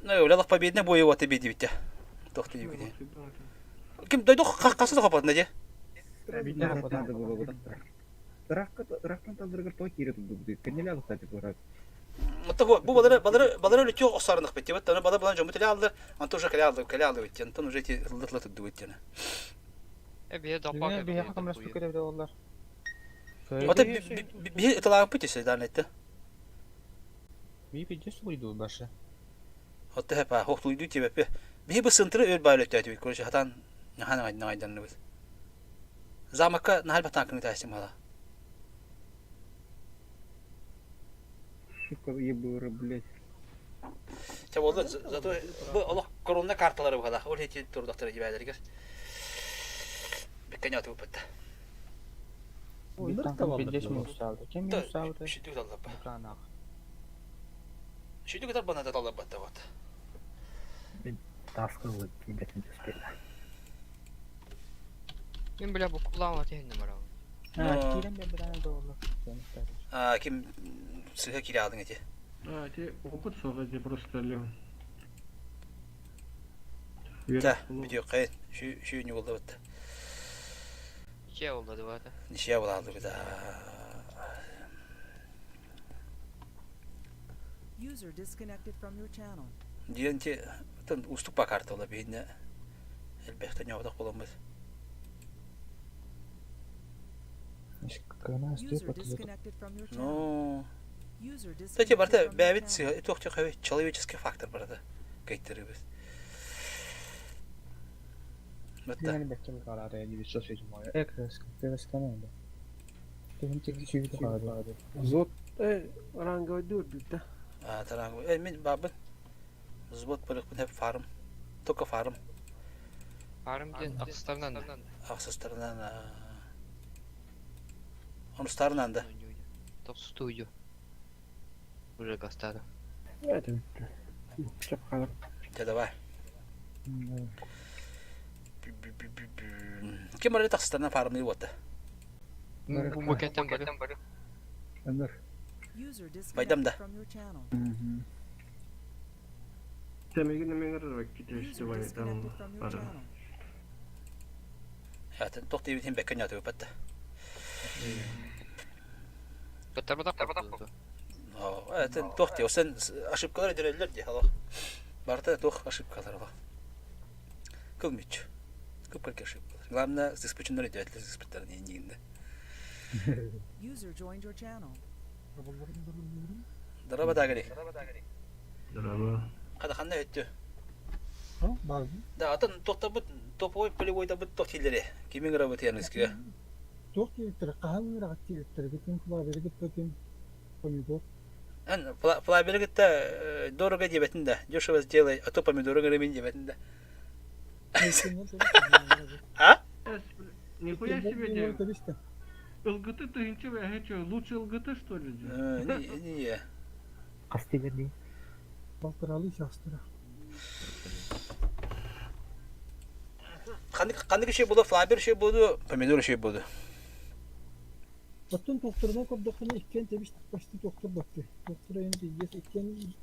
Ну, улялах победный бой его тебе дивите. Тохты югне. Ким дойду касы да хоппатында же. Назад надо было вот так. Рахтан талдыргар той кире тут будет. Канеля, кстати, пора. Оттого бу балары балары балары лүтө осарнык бит. Вот аны бала балан жомут эле алды. Анты уже кале алды, кале алды бит. Антон уже эти лытлы тутду бит. Э, бие допак. Бия хакам рас керек олар. Ота би эталаг бит дан этте. Би пиджес уйду башы. Ота хепа хохтуйду тебе. Би бу сынтыры өл байлы өтөтү бит. Короче, хатан хана айдан бит. Замакка нахал батан тайсым хала. Сука, ебыра, блядь. Ча болду зато бу олох корона карталары бу хала. Ол хети турдактар жибәдергер. Беккән ятып бит. Пиджес минус алды. Кем минус алды? Шүтүк таллап. Экранах. Шүтүк тар бана таллап батта вот. Таскы кибетин түспеді. Мен бля бу кулама тehне барам. А, кирен бе биране да олар. А ким сыга кире алдың эти. А, те опыт соға просто ле. Да, видео кайын. Şu şu не болду бит. Че oldu да. Нишия була алды бит. User disconnected from your channel. Диенте тон уступа карта ола бейне. Элбехте нябдак боламыз. User disconnected from your channel. Ну, User Кстати, disconnected барыта from your бэйэбит channel. сыһа туох чахабы человеческий фактор барыта кыйтарыбыт. Бытта. Мен бекке карары 907. Экрес, пересканында. Тегин тегин сүйүтү карады. Зот ранговый дүрдүк да. А, тарангы. Э, мен бабын. Взвод барыкпын хеп фарм. Только фарм. Фарм ден ақсыстарынан да. Ахсыстарынан. Онустарынан да. Топсусту уйду. Уже гастады. Это бүттү. Чап калып. Те давай. Ким барыта ахсыстарынан фармны вот. Бу кеттен бары. Ömür. User Байдам disconnected да. from your channel. Темегин немеңер китешти User там disconnected from your бары. channel. Атын тох дейбит беккен ятып батта. Баттар баттар. Атын тох дей, сен ошибкалар эдерелер дей, аллах. Барта тох ошибкалар аллах. Кылмыч. Көп көлке ошибкалар. Главное, сыспычындар эдерлер, сыспыттар не негінде. User joined your channel. Дараба дагри. Драба. Қада қандай өтті? Бар. Да, атын тоқтабыт, топовой полевой табыт тох тилери. Кимин грабыт яныске. Туох диэбиттэр, хаһан ыраҕат диэбиттэр, ким флабери кытта ким помидор. Ан флабергетта дорого дебетін да. Дешево сделай, а то помидоры грымин дебетін да. А? Нихуя себе де. ЛГТ ты ничего, я что, лучше ЛГТ что ли? Не, не. Кастилер Балтыралы шастыра. Қандай şey болды, флабер şey болды, помидор şey болды. Оттон тохторунан көрдөххүнэ иккиэн тэбис почти тохтор баппы. Тохтор эйин пиздец иккиэн